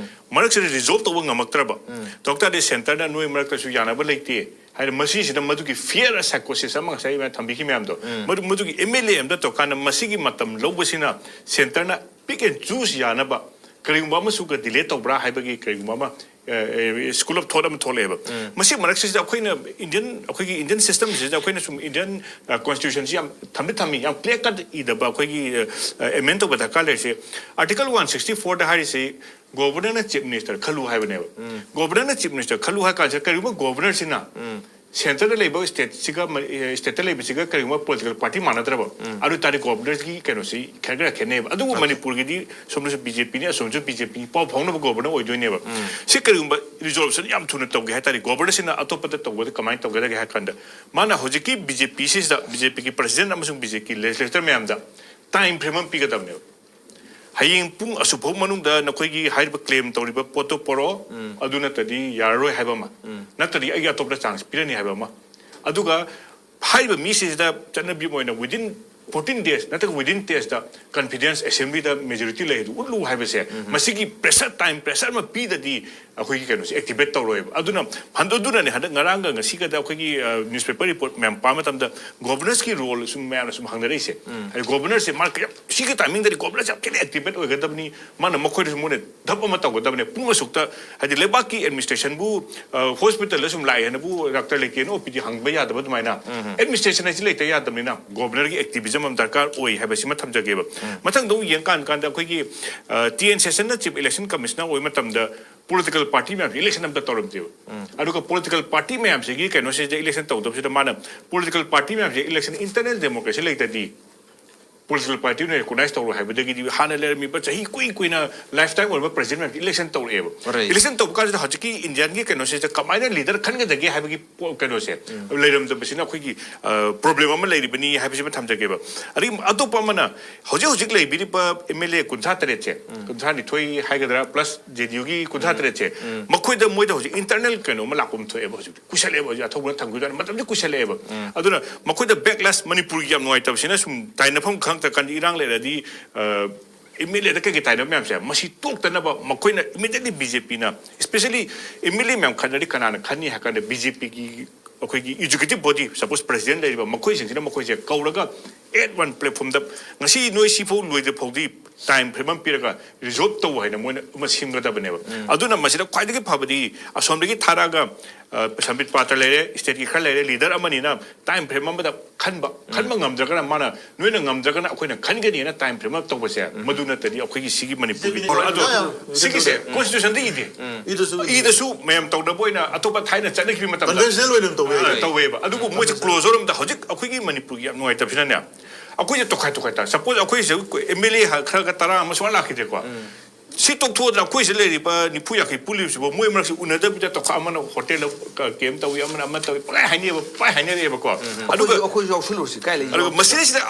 ꯃꯔꯛꯁꯤꯗ resolve ꯇꯧꯕ ꯉꯝꯃꯛꯇ꯭ꯔꯕ, ꯇꯧ ꯇꯥꯔꯗꯤ centre ꯅ ꯅꯣꯏ ꯃꯔꯛꯇꯁꯨ ꯌꯥꯅꯕ ꯂꯩꯇꯦ ꯍꯥꯏꯅ, ꯃꯁꯤꯁꯤꯗ ꯃꯗꯨꯒꯤ fear psychosis ꯑꯃ ꯉꯁꯥꯏ ꯃꯌꯥꯝ ꯊꯝꯕꯤꯈꯤ ꯃꯌꯥꯝꯗꯣ, ꯃꯗꯨ, ꯃꯗꯨꯒꯤ M L A ꯑꯃꯗ ꯇꯧꯔꯀꯥꯟꯗ ꯃꯁꯤꯒꯤ ꯃꯇꯝ ꯂꯧꯕꯁꯤꯅ centre ꯅ pick and choose ꯌꯥꯅꯕ ꯀꯔꯤꯒꯨꯝꯕ ꯑꯃꯁꯨꯒ delay ꯇꯧꯕ꯭ꯔꯥ ꯍꯥꯏꯕꯒꯤ ꯀꯔꯤꯒꯨꯝꯕ ꯑꯃ, ꯑ, ꯑ, school of thought ꯑꯃ ꯊꯣꯛꯂꯛꯑꯦꯕ꯫ ꯃꯁꯤ ꯃꯔꯛꯁꯤꯗ ꯑꯩꯈꯣꯏꯅ Indian, ꯑꯩꯈꯣꯏꯒꯤ Indian system ꯁꯤꯗ ꯑꯩꯈꯣꯏꯅ ꯁꯨꯝ Indian, ꯑ, constitution ꯁꯤ ꯌꯥꯝ ꯊꯝꯗꯤ ꯊꯝꯃꯤ, ꯌꯥꯝ clear cut ꯏꯗꯕ ꯑꯩꯈꯣꯏꯒꯤ, ꯑ, ꯑ, amend ꯇꯧꯕ ꯗꯔꯀꯥꯔ ꯂꯩꯔꯤꯁꯦ꯫ Article one sixty four ꯗ ꯍꯥꯏꯔꯤꯁꯤ Governor ꯅ chief minister ꯈꯜꯂꯨ ꯍꯥꯏꯕꯅꯦꯕ꯫ Governor ꯅ chief minister ꯈꯜꯂꯨ ꯍꯥꯏ ꯀꯥꯟꯁꯤꯗ ꯀꯔꯤꯒꯨꯝꯕ Governor ꯁꯤꯅ centre ꯗ ꯂꯩꯕ state ꯁꯤꯒ ꯃ-, ꯑ, state ꯇ ꯂꯩꯕꯁꯤꯒ ꯀꯔꯤꯒꯨꯝꯕ political party ꯃꯥꯟꯅꯗ꯭ꯔꯕ, ꯑꯗꯨ ꯇꯥꯔꯗꯤ Governor ꯒꯤ ꯀꯩꯅꯣꯁꯤ ꯈꯔ, ꯈꯔ ꯈꯦꯠꯅꯩꯕ꯫ ꯑꯗꯨꯕꯨ ꯃꯅꯤꯄꯨꯔꯒꯤꯗꯤ ꯁꯣꯝꯗꯁꯨ B J P ꯅꯤ, ꯑꯁꯣꯝꯗꯁꯨ B J P ꯅꯤ, ꯄꯥꯎ ꯐꯥꯎꯅꯕ Governor ꯑꯣꯏꯗꯣꯏꯅꯦꯕ꯫ ꯁꯤ ꯀꯔꯤꯒꯨꯝꯕ resolution ꯌꯥꯝ ꯊꯨꯅ ꯇꯧꯒꯦ ꯍꯥꯏ ꯇꯥꯔꯗꯤ Governor ꯁꯤꯅ ꯑꯇꯣꯞꯄꯗ ꯇꯧꯕꯗ ꯀꯃꯥꯏꯅ ꯇꯧꯒꯗꯒꯦ ꯍꯥꯏ ꯀꯥꯟꯗ, ꯃꯥꯅ ꯍꯧꯖꯤꯛꯀꯤ B J P ꯁꯤꯗ, B J P ꯒꯤ President ꯑꯃꯁꯨꯡ B J P ꯒꯤ legislator ꯃꯌꯥꯝꯗ time frame ꯑꯃ ꯄꯤꯒꯗꯕꯅꯦꯕ꯫ ꯍꯌꯦꯡ ꯄꯨꯡ ꯑꯁꯨꯛ ꯐꯥꯎ ꯃꯅꯨꯡꯗ ꯅꯈꯣꯏꯒꯤ ꯍꯥꯏꯔꯤꯕ claim ꯇꯧꯔꯤꯕ ꯄꯣꯠꯇꯣ ꯄꯣꯔꯛꯑꯣ, ꯑꯗꯨ ꯅꯠꯇ꯭ꯔꯗꯤ ꯌꯥꯔꯔꯣꯏ ꯍꯥꯏꯕ ꯑꯃ, ꯅꯠꯇ꯭ꯔꯗꯤ ꯑꯩꯒꯤ ꯑꯇꯣꯞꯄꯗ chance ꯄꯤꯔꯅꯤ ꯍꯥꯏꯕ ꯑꯃ꯫ ꯑꯗꯨꯒ ꯍꯥꯏꯔꯤꯕ ꯃꯤꯁꯤꯡꯁꯤꯗ ꯆꯠꯅꯕꯤ ꯑꯃ ꯑꯣꯏꯅ within fourteen days ꯅꯠꯇ꯭ꯔꯒ within days ꯇ confidence assembly ꯗ majority ꯂꯩ ꯑꯗꯨ ꯎꯠꯂꯨ ꯍꯥꯏꯕꯁꯦ, ꯃꯁꯤꯒꯤ pressure, time pressure ꯑꯃ ꯄꯤꯗꯗꯤ ꯑꯩꯈꯣꯏꯒꯤ ꯀꯩꯅꯣꯁꯦ activate ꯇꯧꯔꯣꯏꯕ꯫ ꯑꯗꯨꯅ ꯍꯟ-, ꯑꯗꯨꯅꯅꯦ ꯍꯟꯗꯛ ꯉꯔꯥꯡꯒ ꯉꯁꯤꯒꯗ ꯑꯩꯈꯣꯏꯒꯤ, ꯑ, newspaper report ꯃꯌꯥꯝ ꯄꯥꯕ ꯃꯇꯝꯗ Governor ꯁꯀꯤ role ꯁꯨꯝ ꯃꯌꯥꯝꯅ ꯁꯨꯝ ꯍꯪꯅꯔꯛꯏꯁꯦ꯫ ꯍꯥꯏꯗꯤ Governor ꯁꯦ ꯃꯥ ꯀꯌꯥꯝ, ꯁꯤꯒꯤ timing ꯗꯗꯤ Governor ꯁꯦ ꯌꯥꯝ ꯊꯤꯅ activate ꯑꯣꯏꯒꯗꯕꯅꯤ, ꯃꯥꯅ ꯃꯈꯣꯏꯗꯁꯨ ꯃꯣꯏꯅ ꯙꯞ ꯑꯃ ꯇꯧꯒꯗꯕꯅꯦ꯫ ꯄꯨꯡ ꯑꯁꯨꯛꯇ, ꯍꯥꯏꯗꯤ ꯂꯩꯕꯥꯛꯀꯤ administration ꯕꯨ, ꯑ, hospital ꯗ ꯁꯨꯝ ꯂꯥꯛꯑꯦ ꯍꯥꯏꯅꯕꯨ doctor ꯂꯩꯇꯦꯅ O P D ꯍꯪꯕ ꯌꯥꯗꯕ ꯑꯗꯨꯃꯥꯏꯅ, administration ꯍꯥꯏꯁꯤ ꯂꯩꯇ ꯌꯥꯗꯕꯅꯤꯅ Governor ꯒꯤ activism ꯑꯃ ꯗꯔꯀꯥꯔ ꯑꯣꯏ ꯍꯥꯏꯕꯁꯤꯃ ꯊꯝꯖꯒꯦꯕ꯫ ꯃꯊꯪꯗ ꯑꯃꯨꯛ ꯌꯦꯡꯀꯥꯟ ꯀꯥꯟꯗ ꯑꯩꯈꯣꯏꯒꯤ, ꯑ, T N Session ꯅ Chief Election Commissioner ꯑꯣꯏꯕ ꯃꯇꯝꯗ political party ꯃꯌꯥꯝꯁꯦ election ꯑꯝꯇ ꯇꯧꯔꯝꯗꯦꯕ꯫ ꯑꯗꯨꯒ political party ꯃꯌꯥꯝꯁꯤꯒꯤ ꯀꯩꯅꯣꯁꯤꯗ election ꯇꯧꯗꯕꯁꯤꯗ ꯃꯥꯅ political party ꯃꯌꯥꯝꯁꯦ election internal democracy ꯂꯩꯇꯗꯤ ꯄꯣꯂꯤꯇꯤꯀꯦꯜ ꯄꯥꯔꯇꯤꯅ ꯔꯤꯀꯣꯒꯅꯥꯏꯁ ꯇꯧꯔꯣꯏ ꯍꯥꯏꯕꯗꯒꯤꯗꯤ ꯍꯥꯟꯅ ꯂꯩꯔꯝꯃꯤꯕ ꯆꯍꯤ ꯀꯨꯏ ꯀꯨꯏꯅ ꯂꯥꯏꯐ ꯇꯥꯏꯝ ꯑꯣꯏꯔꯕ ꯄ꯭ꯔꯦꯁꯤꯗꯦꯟ ꯃꯌꯥꯝꯁꯦ ꯏꯂꯦꯛꯁꯟ ꯇꯧꯔꯛꯑꯦꯕ꯫ Right. ꯏꯂꯦꯛꯁꯟ ꯇꯧꯕ ꯀꯥꯟꯁꯤꯗ ꯍꯧꯖꯤꯛꯀꯤ ꯏꯟꯗꯤꯌꯥꯒꯤ ꯀꯩꯅꯣꯁꯤꯗ ꯀꯃꯥꯏꯅ ꯂꯤꯗꯔ ꯈꯟꯒꯗꯒꯦ ꯍꯥꯏꯕꯒꯤ ꯄꯣ- ꯀꯩꯅꯣꯁꯦ ꯂꯩꯔꯝꯗꯕꯁꯤꯅ ꯑꯩꯈꯣꯏꯒꯤ ꯄ꯭ꯔꯣꯕ꯭ꯂꯦꯝ ꯑꯃ ꯂꯩꯔꯤꯕꯅꯤ ꯍꯥꯏꯕꯁꯤꯃ ꯊꯝꯖꯒꯦꯕ꯫ ꯑꯗꯒꯤ ꯑꯇꯣꯞꯄ ꯑꯃꯅ ꯍꯧꯖꯤꯛ ꯍꯧꯖꯤꯛ ꯂꯩꯕꯤꯔꯤꯕ ꯑꯦꯝ ꯑꯦꯜ ꯑꯦ ꯀꯨꯟꯊ꯭ꯔꯥ ꯇꯔꯦꯠꯁꯦ, ꯀꯨꯟꯊ꯭ꯔꯥ ꯅꯤꯊꯣꯏ ꯍꯥꯏꯒꯗ꯭ꯔꯥ, ꯄ꯭ꯂꯁ ꯖꯦ ꯗꯤ ꯌꯨꯒꯤ ꯀꯨꯟꯊ꯭ꯔꯥ ꯇꯔꯦꯠꯁꯦ, ꯃꯈꯣꯏꯗ ꯃꯣꯏꯗ ꯍꯧꯖꯤꯛ ꯏꯟꯇꯔꯅꯦꯜ ꯀꯩꯅꯣ ꯑꯃ ꯂꯥꯛꯄ ꯑꯃ ꯊꯣꯛꯑꯦꯕ꯫ ꯍꯧꯖꯤꯛ ꯀꯨꯏꯁꯜꯂꯛꯑꯦꯕ, ꯍꯧꯖꯤꯛ ꯑꯊꯧꯕꯅ ꯊꯝꯈꯤꯕꯗ ꯃꯇꯝꯗꯤ ꯀꯨꯏꯁꯜꯂꯛꯑꯦꯕ꯫ ꯑꯗꯨꯅ ꯃꯈꯣꯏꯗ ꯕꯦꯛꯂꯦꯁ, ꯃꯅꯤꯄꯨꯔꯒꯤ ꯌꯥꯝ ꯅꯨꯡꯉꯥꯏꯇꯕꯁꯤꯅ ꯁꯨꯝ ꯇꯥꯏꯅꯐꯝ ꯈꯪꯗ꯭ꯔꯀꯥꯟꯗ ꯏꯔꯥꯡ ꯂꯩꯔꯗꯤ ꯑꯦꯝ ꯑꯦꯜ ꯑꯦꯗ ꯀꯩꯀꯩ ꯇꯥꯏꯅꯕ ꯃꯌꯥꯝꯁꯦ ꯃꯁꯤ ꯇꯣꯛꯇꯅꯕ ꯃꯈꯣꯏꯅ ꯏꯃꯤꯗꯤꯌꯦꯠꯂꯤ ꯕꯤ ꯖꯦ ꯄꯤꯅ, ꯏꯁꯄꯦꯁꯦꯜꯂꯤ ꯑꯦꯝ ꯑꯦꯜ ꯑꯦ ꯃꯌꯥꯝ ꯈꯟꯅꯔꯗꯤ ꯀꯅꯥꯅ ꯈꯟꯅꯤ ꯍꯥꯏ ꯀꯥꯟꯗ ꯕꯤ ꯖꯦ ꯄꯤꯒꯤ ꯑꯩꯈꯣꯏꯒꯤ ꯑꯦꯛꯖꯤꯀ꯭ꯌꯨꯇꯤꯚ ꯕꯣꯗꯤ, ꯁꯄꯣꯁ ꯄ꯭ꯔꯦꯁꯤꯗꯦꯟ ꯂꯩꯔꯤꯕ ꯃꯈꯣꯏꯁꯤꯡꯁꯤꯅ ꯃꯈꯣꯏꯁꯦ ꯀꯧꯔꯒ ꯑꯦꯠ ꯋꯥꯟ ꯄ꯭ꯂꯦꯠꯐꯣꯔꯝꯗ ꯉꯁꯤ ꯅꯣꯏ ꯁꯤꯐꯥꯎ ꯂꯣꯏꯗ꯭ꯔꯤ ꯐꯥꯎꯗꯤ ꯇꯥꯏꯝ ꯐ꯭ꯔꯦꯝ ꯑꯃ ꯄꯤꯔꯒ ꯔꯤꯖꯣꯜꯕ ꯇꯧ ꯍꯥꯏꯅ ꯃꯣꯏꯅ ꯑꯃ ꯁꯦꯝꯒꯗꯕꯅꯦꯕ꯫ ꯑꯗꯨꯅ ꯃꯁꯤꯗ ꯈ꯭ꯋꯥꯏꯗꯒꯤ ꯐꯕꯗꯤ ꯑꯁꯣꯝꯗꯒꯤ ꯊꯥꯔꯛꯑꯒ ꯁꯝꯕꯤꯠ ꯄꯥꯇ꯭ꯔ ꯂꯩꯔꯦ, ꯏꯁꯇꯦꯠꯀꯤ ꯈꯔ ꯂꯩꯔꯦ, ꯂꯤꯗꯔ ꯑꯃꯅꯤꯅ ꯇꯥꯏꯝ ꯐ꯭ꯔꯦꯝ ꯑꯃꯗ ꯈꯟꯕ, ꯈꯟꯕ ꯉꯝꯗ꯭ꯔꯒꯅ ꯃꯥꯅ ꯅꯣꯏꯅ ꯉꯝꯗ꯭ꯔꯒꯅ ꯑꯩꯈꯣꯏꯅ ꯈꯟꯒꯅꯤꯅ ꯇꯥꯏꯝ ꯐ꯭ꯔꯦꯝ ꯑꯃ ꯇꯧꯕꯁꯦ, ꯃꯗꯨ ꯅꯠꯇꯗꯤ ꯑꯩꯈꯣꯏꯒꯤ ꯁꯤꯒꯤ ꯃꯅꯤꯄꯨꯔꯒꯤ ꯁꯤꯒꯤꯗꯤ ꯑꯗꯣ ꯌꯥꯝ ꯁꯤꯒꯤꯁꯦ ꯌꯥꯝ ꯀꯣꯟꯁꯇꯤꯇ꯭ꯌꯨꯁꯟꯗ ꯏꯗꯦ꯫ ꯏꯗꯁꯨ ꯏꯗꯁꯨ ꯃꯌꯥꯝ ꯇꯧꯅꯕ ꯑꯣꯏꯅ ꯑꯇꯣꯞꯄ ꯊꯥꯏꯅ ꯆꯠꯅꯈꯤꯕ ꯃꯇꯝꯗ ꯀꯟꯚꯦꯟꯁꯅꯦꯜ ꯑꯣꯏꯅ ꯑꯗꯨꯝ ꯇꯧꯕ ꯌꯥꯏ꯫ ꯇꯧꯋꯦꯕ꯫ ꯑꯗꯨꯕꯨ ꯃꯣꯏꯁꯦ ꯀ꯭ꯂꯣꯖꯔ ꯑꯃꯗ ꯍꯧꯖꯤꯛ ꯑꯩꯈꯣꯏꯒꯤ ꯃꯅꯤꯄꯨꯔꯒꯤ ꯌꯥꯝ ꯅꯨꯡꯉꯥꯏꯇꯕꯁꯤꯅꯅꯦ, ꯑꯩꯈꯣꯏꯁꯦ ꯇꯣꯈꯥꯏ ꯇꯣꯈꯥꯏ ꯇꯥ꯫ ꯁꯄꯣꯁ ꯑꯩꯈꯣꯏꯁꯦ ꯑꯦꯝ ꯑꯦꯜ ꯑꯦ ꯈꯔꯒ ꯇꯔꯥ ꯑꯃ ꯁꯨꯡꯂꯥꯛ ꯂꯥꯛꯈꯤꯗ꯭ꯔꯦꯀꯣ꯫ ꯁꯤ ꯇꯣꯛꯊꯣꯛꯑꯗꯅ ꯑꯩꯈꯣꯏꯁꯤꯗ ꯂꯩꯔꯤꯕ ꯅꯤꯐꯨ ꯌꯥꯡꯈꯩ ꯄꯨꯜꯂꯤꯕꯁꯤꯕꯨ ꯃꯣꯏ ꯃꯔꯛꯁꯤ ꯎꯅꯗꯕꯤꯗ ꯇꯣꯈꯥꯏ, ꯑꯃꯅ ꯍꯣꯇꯦꯜꯗ ꯀꯦꯝ ꯇꯧꯏ, ꯑꯃꯅ ꯑꯃ ꯇꯧꯏ, ꯄꯪꯍꯥꯏ ꯍꯥꯏꯅꯩꯑꯕ, ꯄꯪꯍꯥꯏ ꯍꯥꯏꯅꯔꯛꯑꯦꯕꯀꯣ꯫ ꯑꯗꯨꯒ ꯑꯩꯈꯣꯏꯁꯨ ꯑꯩꯈꯣꯏꯁꯨ ꯌꯥꯎꯁꯜꯂꯨꯔꯁꯤ ꯀꯥꯏ ꯂꯩ? ꯑꯗꯨꯒ ꯃꯁꯤꯗꯩꯁꯤꯗ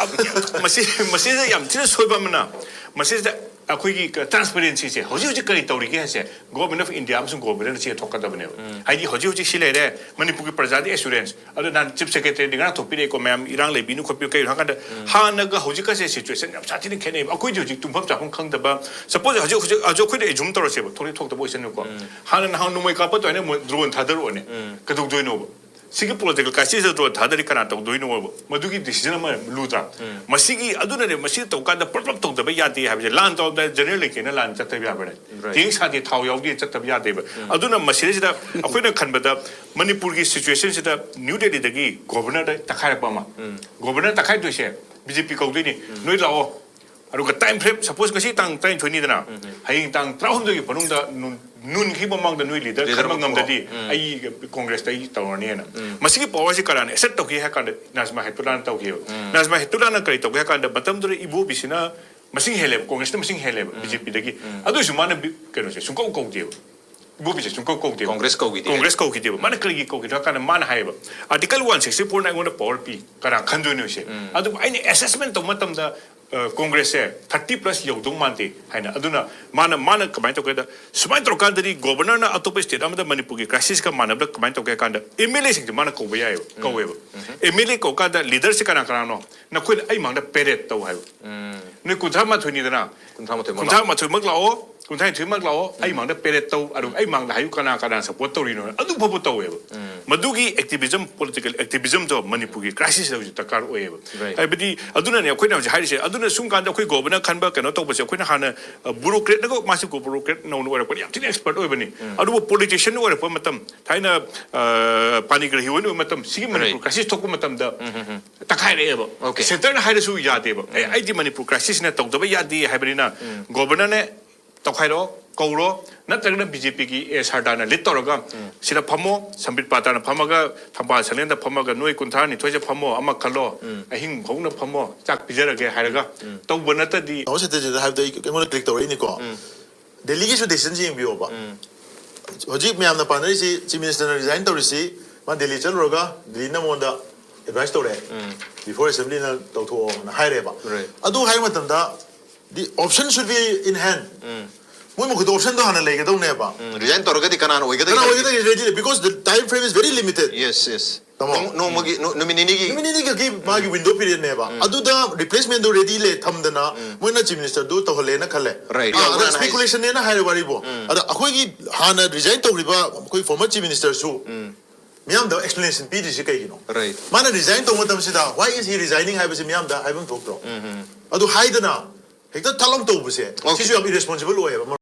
ꯃꯁꯤ ꯃꯁꯤꯗ ꯌꯥꯝ ꯊꯤꯅ ꯁꯣꯏꯕ ꯑꯃꯅ, ꯃꯁꯤꯗ ꯑꯩꯈꯣꯏꯒꯤ ꯇ꯭ꯔꯥꯟꯁꯄꯦꯔꯦꯟꯁꯤꯁꯦ ꯍꯧꯖꯤꯛ ꯍꯧꯖꯤꯛ ꯀꯔꯤ ꯇꯧꯔꯤꯒꯦ ꯍꯥꯏꯁꯦ ꯒꯣꯔꯃꯦꯟ ꯑꯣꯐ ꯏꯟꯗꯤꯌꯥ ꯑꯃꯁꯨꯡ ꯒꯣꯔꯃꯦꯟꯅ ꯆꯦꯊꯣꯛꯀꯗꯕꯅꯦꯕ꯫ ꯍꯥꯏꯗꯤ ꯍꯧꯖꯤꯛ ꯍꯧꯖꯤꯛ ꯁꯤ ꯂꯩꯔꯦ, ꯃꯅꯤꯄꯨꯔꯒꯤ ꯄ꯭ꯔꯖꯥꯗꯤ ꯑꯦꯁꯨꯔꯦꯟꯁ꯫ ꯑꯗꯣ ꯅꯍꯥꯟ ꯆꯤꯐ ꯁꯦꯀ꯭ꯔꯦꯇꯔꯤꯅ ꯉꯔꯥꯡ ꯊꯣꯛꯄꯤꯔꯛꯑꯦꯀꯣ, ꯃꯌꯥꯝ ꯏꯔꯥꯡ ꯂꯩꯕꯤꯅꯨ ꯈꯣꯠꯄꯤꯌꯨ, ꯀꯩꯒꯤꯅꯣ ꯍꯥꯏꯀꯥꯟꯗ ꯍꯥꯟꯅꯒ ꯍꯧꯖꯤꯛꯀꯁꯦ ꯁꯤꯆꯨꯋꯦꯁꯟ ꯌꯥꯝ ꯁꯥꯊꯤꯅ ꯈꯦꯠꯅꯩꯕ꯫ ꯑꯩꯈꯣꯏꯗꯤ ꯍꯧꯖꯤꯛ ꯇꯨꯝꯐꯝ ꯆꯥꯐꯝ ꯈꯪꯗꯕ, ꯁꯄꯣꯁ ꯍꯧꯖꯤꯛ ꯍꯧꯖꯤꯛ ꯍꯧꯖꯤꯛ ꯑꯩꯈꯣꯏꯅ ꯑꯦꯖꯨꯝ ꯇꯧꯔꯁꯦꯕ, ꯊꯣꯛꯇꯤ ꯊꯣꯛꯇꯕ ꯑꯣꯏꯁꯅꯨꯀꯣ꯫ ꯍꯥꯟꯅ ꯅꯍꯥꯟ ꯅꯣꯡꯃꯩ ꯀꯥꯞꯄ ꯑꯗꯨꯃꯥꯏꯅ ꯃꯣꯏ ꯗ꯭ꯔꯣꯟ ꯊꯥꯗꯔꯛꯑꯣꯅꯦ, ꯀꯩꯗꯧꯗꯣꯏꯅꯣꯕ? ꯁꯤꯒꯤ ꯄꯣꯂꯤꯇꯤꯀꯦꯜ ꯀ꯭ꯔꯥꯏꯁꯤꯁꯇ ꯗ꯭ꯔꯣꯟ ꯊꯥꯗꯔꯤ ꯀꯅꯥ ꯇꯧꯗꯣꯏꯅꯣꯕ? ꯃꯗꯨꯒꯤ ꯗꯤꯁꯤꯖꯟ ꯑꯃ ꯂꯨꯗ꯭ꯔꯥ? ꯃꯁꯤꯒꯤ ꯑꯗꯨꯅꯅꯦ, ꯃꯁꯤ ꯇꯧꯀꯥꯟꯗ ꯄꯨꯂꯞ ꯄꯨꯂꯞ ꯇꯧꯗꯕ ꯌꯥꯗꯦ ꯍꯥꯏꯕꯁꯦ꯫ ꯂꯥꯟ ꯇꯧꯔꯝꯗꯥꯏ ꯖꯦꯅꯔꯦꯜ ꯏꯂꯦꯛꯁꯟꯗ ꯂꯥꯟ ꯆꯠꯇꯕ ꯌꯥꯕ꯭ꯔꯅꯦ? Right. ꯇꯦꯡ ꯁꯥꯗꯦ, ꯊꯥꯎ ꯌꯥꯎꯗꯦ, ꯆꯠꯇꯕ ꯌꯥꯗꯦꯕ꯫ ꯑꯗꯨꯅ ꯃꯁꯤꯗꯩꯁꯤꯗ ꯑꯩꯈꯣꯏꯅ ꯈꯟꯕꯗ ꯃꯅꯤꯄꯨꯔꯒꯤ ꯁꯤꯆꯨꯋꯦꯁꯟꯁꯤꯗ ꯅ꯭ꯌꯨ ꯗꯦꯜꯂꯤꯗꯒꯤ ꯒꯣꯚꯔꯅꯔꯗ ꯇꯛꯈꯥꯏꯔꯛꯄ ꯑꯃ, ꯒꯣꯚꯔꯅꯔ ꯇꯛꯈꯥꯏꯗꯣꯏꯁꯦ ꯕꯤ ꯖꯦ ꯄꯤ ꯀꯧꯗꯣꯏꯅꯤ, ꯅꯣꯏ ꯂꯥꯛꯑꯣ, ꯑꯗꯨꯒ time frame, suppose ꯉꯁꯤ ꯇꯥꯡ ꯇꯔꯥꯅꯤꯊꯣꯏꯅꯤꯗꯅ, ꯍꯌꯦꯡ ꯇꯥꯡ ꯇꯔꯥꯍꯨꯝꯗꯣꯏꯒꯤ ꯃꯅꯨꯡꯗ ꯅꯨꯟ- ꯅꯨꯟꯈꯤꯕ ꯃꯃꯥꯡꯗ ꯅꯣꯏ leader Leader ꯈꯟꯕ ꯑꯃ ꯉꯝꯗꯗꯤ ꯄꯨꯔꯛꯑꯣ꯫ ꯎꯝ꯫ ꯑꯩ ꯀꯣꯡꯒ꯭ꯔꯦꯁꯇ ꯑꯩ ꯇꯧꯔꯅꯤꯅ꯫ ꯃꯁꯤꯒꯤ powerꯁꯤ ꯀꯅꯥꯅ assert ꯇꯧꯈꯤ ꯍꯥꯏ ꯀꯥꯟꯗ ꯅꯥꯖꯃꯥ ꯍꯦꯞꯇꯨꯂꯥꯅ ꯇꯧꯈꯤꯕ꯫ ꯅꯥꯖꯃꯥ ꯍꯦꯞꯇꯨꯂꯥꯅ ꯀꯔꯤ ꯇꯧꯒꯦ ꯍꯥꯏ ꯀꯥꯟꯗ ꯃꯇꯝꯗꯨꯗ ꯏꯕꯣꯕꯤꯁꯤꯅ ꯃꯁꯤꯡ ꯍꯦꯜꯂꯦꯕ, ꯀꯣꯡꯒ꯭ꯔꯦꯁꯅ ꯃꯁꯤꯡ ꯍꯦꯜꯂꯦꯕ ꯕꯤ ꯖꯦ ꯄꯤꯗꯒꯤ꯫ ꯑꯗꯨ ꯑꯣꯏꯁꯨ ꯃꯥꯅ ꯕꯤ- ꯀꯩꯅꯣꯁꯦ ꯁꯨꯡꯀꯧ ꯀꯧꯗꯦꯕ꯫ ꯏꯕꯣꯕꯤꯁꯦ ꯁꯨꯡꯀꯧ ꯀꯧꯗꯦꯕ꯫ ꯀꯣꯡꯒ꯭ꯔꯦꯁ ꯀꯧꯈꯤꯗꯦ꯫ ꯀꯣꯡꯒ꯭ꯔꯦꯁ ꯀꯧꯈꯤꯗꯦꯕ꯫ ꯃꯥꯅ ꯀꯔꯤꯒꯤ ꯀꯧꯈꯤꯗ꯭ꯔꯣ ꯍꯥꯏ ꯀꯥꯟꯗ ꯃꯥꯅ ꯍꯥꯏꯌꯦꯕ, "Article one sixty fourꯅ ꯑꯩꯉꯣꯟꯗ power ꯄꯤ, ꯀꯅꯥ ꯈꯟꯗꯣꯏꯅꯣ ꯁꯦ?" ꯑꯗꯨꯕꯨ ꯑꯩꯅ assessment ꯇꯧꯕ ꯃꯇꯝꯗ, ꯑ, ꯀꯣꯡꯒ꯭ꯔꯦꯁꯁꯦ thirty plus ꯌꯧꯗꯧ ꯃꯥꯟꯗꯦ ꯍꯥꯏꯅ꯫ ꯑꯗꯨꯅ ꯃꯥꯅ, ꯃꯥꯅ ꯀꯃꯥꯏꯅ ꯇꯧꯒꯦꯗ, ꯁꯨꯃꯥꯏꯅ ꯇꯧꯔꯀꯥꯟꯗꯗꯤ governorꯅ ꯑꯇꯣꯞꯄ state ꯑꯃꯗ ꯃꯅꯤꯄꯨꯔꯒꯤ crisisꯀ ꯃꯥꯟꯅꯕꯗ ꯀꯃꯥꯏꯅ ꯇꯧꯒꯦ ꯍꯥꯏ ꯀꯥꯟꯗ M L Aꯁꯤꯡꯁꯦ ꯃꯥꯅ ꯀꯧꯕ ꯌꯥꯏꯑꯕ, ꯀꯧꯋꯦꯕ꯫ M L A ꯀꯧ ꯀꯥꯟꯗ leaderꯁꯦ ꯀꯅꯥ ꯀꯅꯥꯅꯣ? ꯅꯈꯣꯏꯅ ꯑꯩ ꯃꯥꯡꯗ parade ꯇꯧ ꯍꯥꯏꯕ꯫ ꯅꯣꯏ ꯀꯨꯟꯊ꯭ꯔꯥ ꯃꯥꯊꯣꯏꯅꯤꯗꯅ, ꯀꯨꯟꯊ꯭ꯔꯥ ꯃꯥꯊꯣꯏꯃꯛ ꯀꯨꯟꯊ꯭ꯔꯥ ꯃꯥꯊꯣꯏꯃꯛ ꯂꯥꯛꯑꯣ, ꯀꯨꯟꯊ꯭ꯔꯥ ꯅꯤꯊꯣꯏꯃꯛ ꯂꯥꯛꯑꯣ, ꯑꯩ ꯃꯥꯡꯗ parade ꯇꯧ, ꯑꯗꯨꯒ ꯑꯩ ꯃꯥꯡꯗ ꯍꯥꯏꯌꯨ ꯀꯅꯥ ꯀꯅꯥ support ꯇꯧꯔꯤꯅꯣ, ꯑꯗꯨ ꯐꯥꯎꯕ ꯇꯧꯋꯦꯕ꯫ ꯃꯗꯨꯒꯤ activism, political activismꯗꯣ ꯃꯅꯤꯄꯨꯔꯒꯤ crisisꯇ ꯍꯧꯖꯤꯛ ꯗꯔꯀꯥꯔ ꯑꯣꯏꯌꯦꯕ꯫ Right. ꯍꯥꯏꯕꯗꯤ ꯑꯗꯨꯅꯅꯦ ꯑꯩꯈꯣꯏꯅ ꯍꯧꯖꯤꯛ ꯍꯥꯏꯔꯤꯁꯦ꯫ ꯑꯗꯨꯅ ꯁꯨꯝ ꯀꯥꯟꯗ ꯑꯩꯈꯣꯏ governor ꯈꯟꯕ ꯀꯩꯅꯣ ꯇꯧꯕꯁꯦ ꯑꯩꯈꯣꯏꯅ ꯍꯥꯟꯅ, ꯑ, bureaucratꯅꯒ, ꯃꯥꯁꯤ bureaucrat ꯅꯧꯅ ꯑꯣꯏꯔꯛꯄꯅꯤ, ꯌꯥꯝ ꯊꯤꯅ expert ꯑꯣꯏꯕꯅꯤ꯫ ꯑꯗꯨꯕꯨ politician ꯑꯣꯏꯔꯛꯄ ꯃꯇꯝ, ꯊꯥꯏꯅ, ꯑ, ꯄꯥꯅꯤꯒ꯭ꯔꯍꯤ ꯑꯣꯏꯅ ꯑꯣꯏꯕ ꯃꯇꯝ, ꯁꯤꯒꯤ ꯃꯅꯤꯄꯨꯔ Right. crisis ꯊꯣꯛꯄ ꯃꯇꯝꯗ ꯇꯛꯈꯥꯏꯔꯛꯑꯦꯕ꯫ Okay. Centreꯅ ꯍꯥꯏꯔꯁꯨ ꯌꯥꯗꯦꯕ꯫ "ꯑꯦ, ꯑꯩꯗꯤ ꯃꯅꯤꯄꯨꯔ crisisꯅ ꯇꯧꯗꯕ ꯌꯥꯗꯦ" ꯍꯥꯏꯕꯅꯤꯅ governorꯅꯦ ꯇꯧꯈꯥꯏꯔꯣ, ꯀꯧꯔꯣ, ꯅꯠꯇ꯭ꯔꯒꯅ ꯕꯤ ꯖꯦ ꯄꯤꯒꯤ ꯑꯦ ꯁꯔꯗꯥꯅ lead ꯇꯧꯔꯒ ꯁꯤꯗ ꯐꯝꯃꯣ, ꯁꯝꯕꯤꯠ ꯄꯥꯇ꯭ꯔꯅ ꯐꯝꯃꯒ, ꯊꯝꯕꯥꯜ ꯁꯪꯂꯦꯟꯗ ꯐꯝꯃꯒ, "ꯅꯣꯏ ꯀꯨꯟꯊ꯭ꯔꯥ ꯅꯤꯊꯣꯏꯁꯦ ꯐꯝꯃꯣ, ꯑꯃ ꯈꯜꯂꯣ, ꯑꯍꯤꯡ ꯍꯧꯅ ꯐꯝꯃꯣ, ꯆꯥꯛ ꯄꯤꯖꯔꯒꯦ" ꯍꯥꯏꯔꯒ ꯇꯧꯕ ꯅꯠꯇꯗꯤ꯫ ꯅꯣ ꯁꯦꯇꯔꯗꯦꯗ ꯍꯥꯏꯕꯗ ꯑꯩ ꯑꯩꯉꯣꯟꯗ click ꯇꯧꯔꯛꯏꯅꯤꯀꯣ꯫ ꯗꯦꯜꯂꯤꯒꯤꯁꯨ decisionꯁꯤ ꯌꯦꯡꯕꯤꯌꯣꯕ꯫ ꯍꯧꯖꯤꯛ ꯃꯌꯥꯝꯅ ꯄꯥꯅꯔꯤꯁꯤ, Chief Ministerꯅ resign ꯇꯧꯔꯤꯁꯤ, ꯃꯥ ꯗꯦꯜꯂꯤ ꯆꯠꯂꯨꯔꯒ ꯗꯦꯜꯂꯤꯅ ꯃꯉꯣꯟꯗ advice ꯇꯧꯔꯛꯑꯦ, before assemblyꯅ ꯇꯧꯊꯣꯛꯑꯣꯅ ꯍꯥꯏꯔꯦꯕ꯫ Right. ꯑꯗꯨ ꯍꯥꯏꯕ ꯃꯇꯝꯗ the option should be in hand. ꯃꯣꯏ ꯃꯈꯨꯠꯇ optionꯗꯣ ꯍꯥꯟꯅ ꯂꯩꯒꯗꯧꯅꯦꯕ꯫ Resign ꯇꯧꯔꯒꯗꯤ ꯀꯅꯥꯅ ꯑꯣꯏꯒꯗꯒꯦ? ꯀꯅꯥ ꯑꯣꯏꯒꯗꯒꯦ? Ready ꯂꯩ, because the time frame is very limited. Yes, yes. ꯇꯥꯃꯣ꯫ ꯅꯣꯡ- ꯅꯣꯡꯃꯒꯤ ꯅꯨ- ꯅꯨꯃꯤꯠ ꯅꯤꯅꯤꯒꯤ ꯅꯨꯃꯤꯠ ꯅꯤꯅꯤ ꯈꯛꯀꯤ ꯃꯥꯒꯤ window periodꯅꯦꯕ꯫ ꯑꯗꯨꯗ replacementꯗꯣ ready ꯂꯩ ꯊꯝꯗꯅ ꯃꯣꯏꯅ Chief Ministerꯗꯨ ꯇꯧꯍꯜꯂꯦꯅ ꯈꯜꯂꯦ꯫ Right. ꯑꯥ, ꯌꯥꯎꯕ꯭ꯔꯥꯅ ꯑꯗ ꯍꯥꯏꯁꯦ? Speculationꯅꯦꯅ ꯍꯥꯏꯔꯦ ꯋꯥꯔꯤꯕꯣ꯫ ꯑꯗ ꯑꯩꯈꯣꯏꯒꯤ ꯍꯥꯟꯅ resign ꯇꯧꯈ꯭ꯔꯤꯕ ꯑꯩꯈꯣꯏ former Chief Ministerꯁꯨ ꯃꯤꯌꯥꯝꯗ explanation ꯄꯤꯗ꯭ꯔꯤꯁꯤ ꯀꯩꯒꯤꯅꯣ? Right. ꯃꯥꯅ resign ꯇꯧꯕ ꯃꯇꯝꯁꯤꯗ "Why is he resigning?" ꯍꯥꯏꯕꯁꯤ ꯃꯤꯌꯥꯝꯗ ꯍꯥꯏꯐꯝ ꯊꯣꯛꯇ꯭ꯔꯣ? ꯑꯗꯨ ꯍꯥꯏꯗꯅ ꯍꯦꯛꯇ ꯊꯥꯂꯣꯡ ꯇꯧꯕꯁꯦ Okay. ꯁꯤꯁꯨ ꯌꯥꯝ irresponsible ꯑꯣꯏꯌꯦꯕ꯫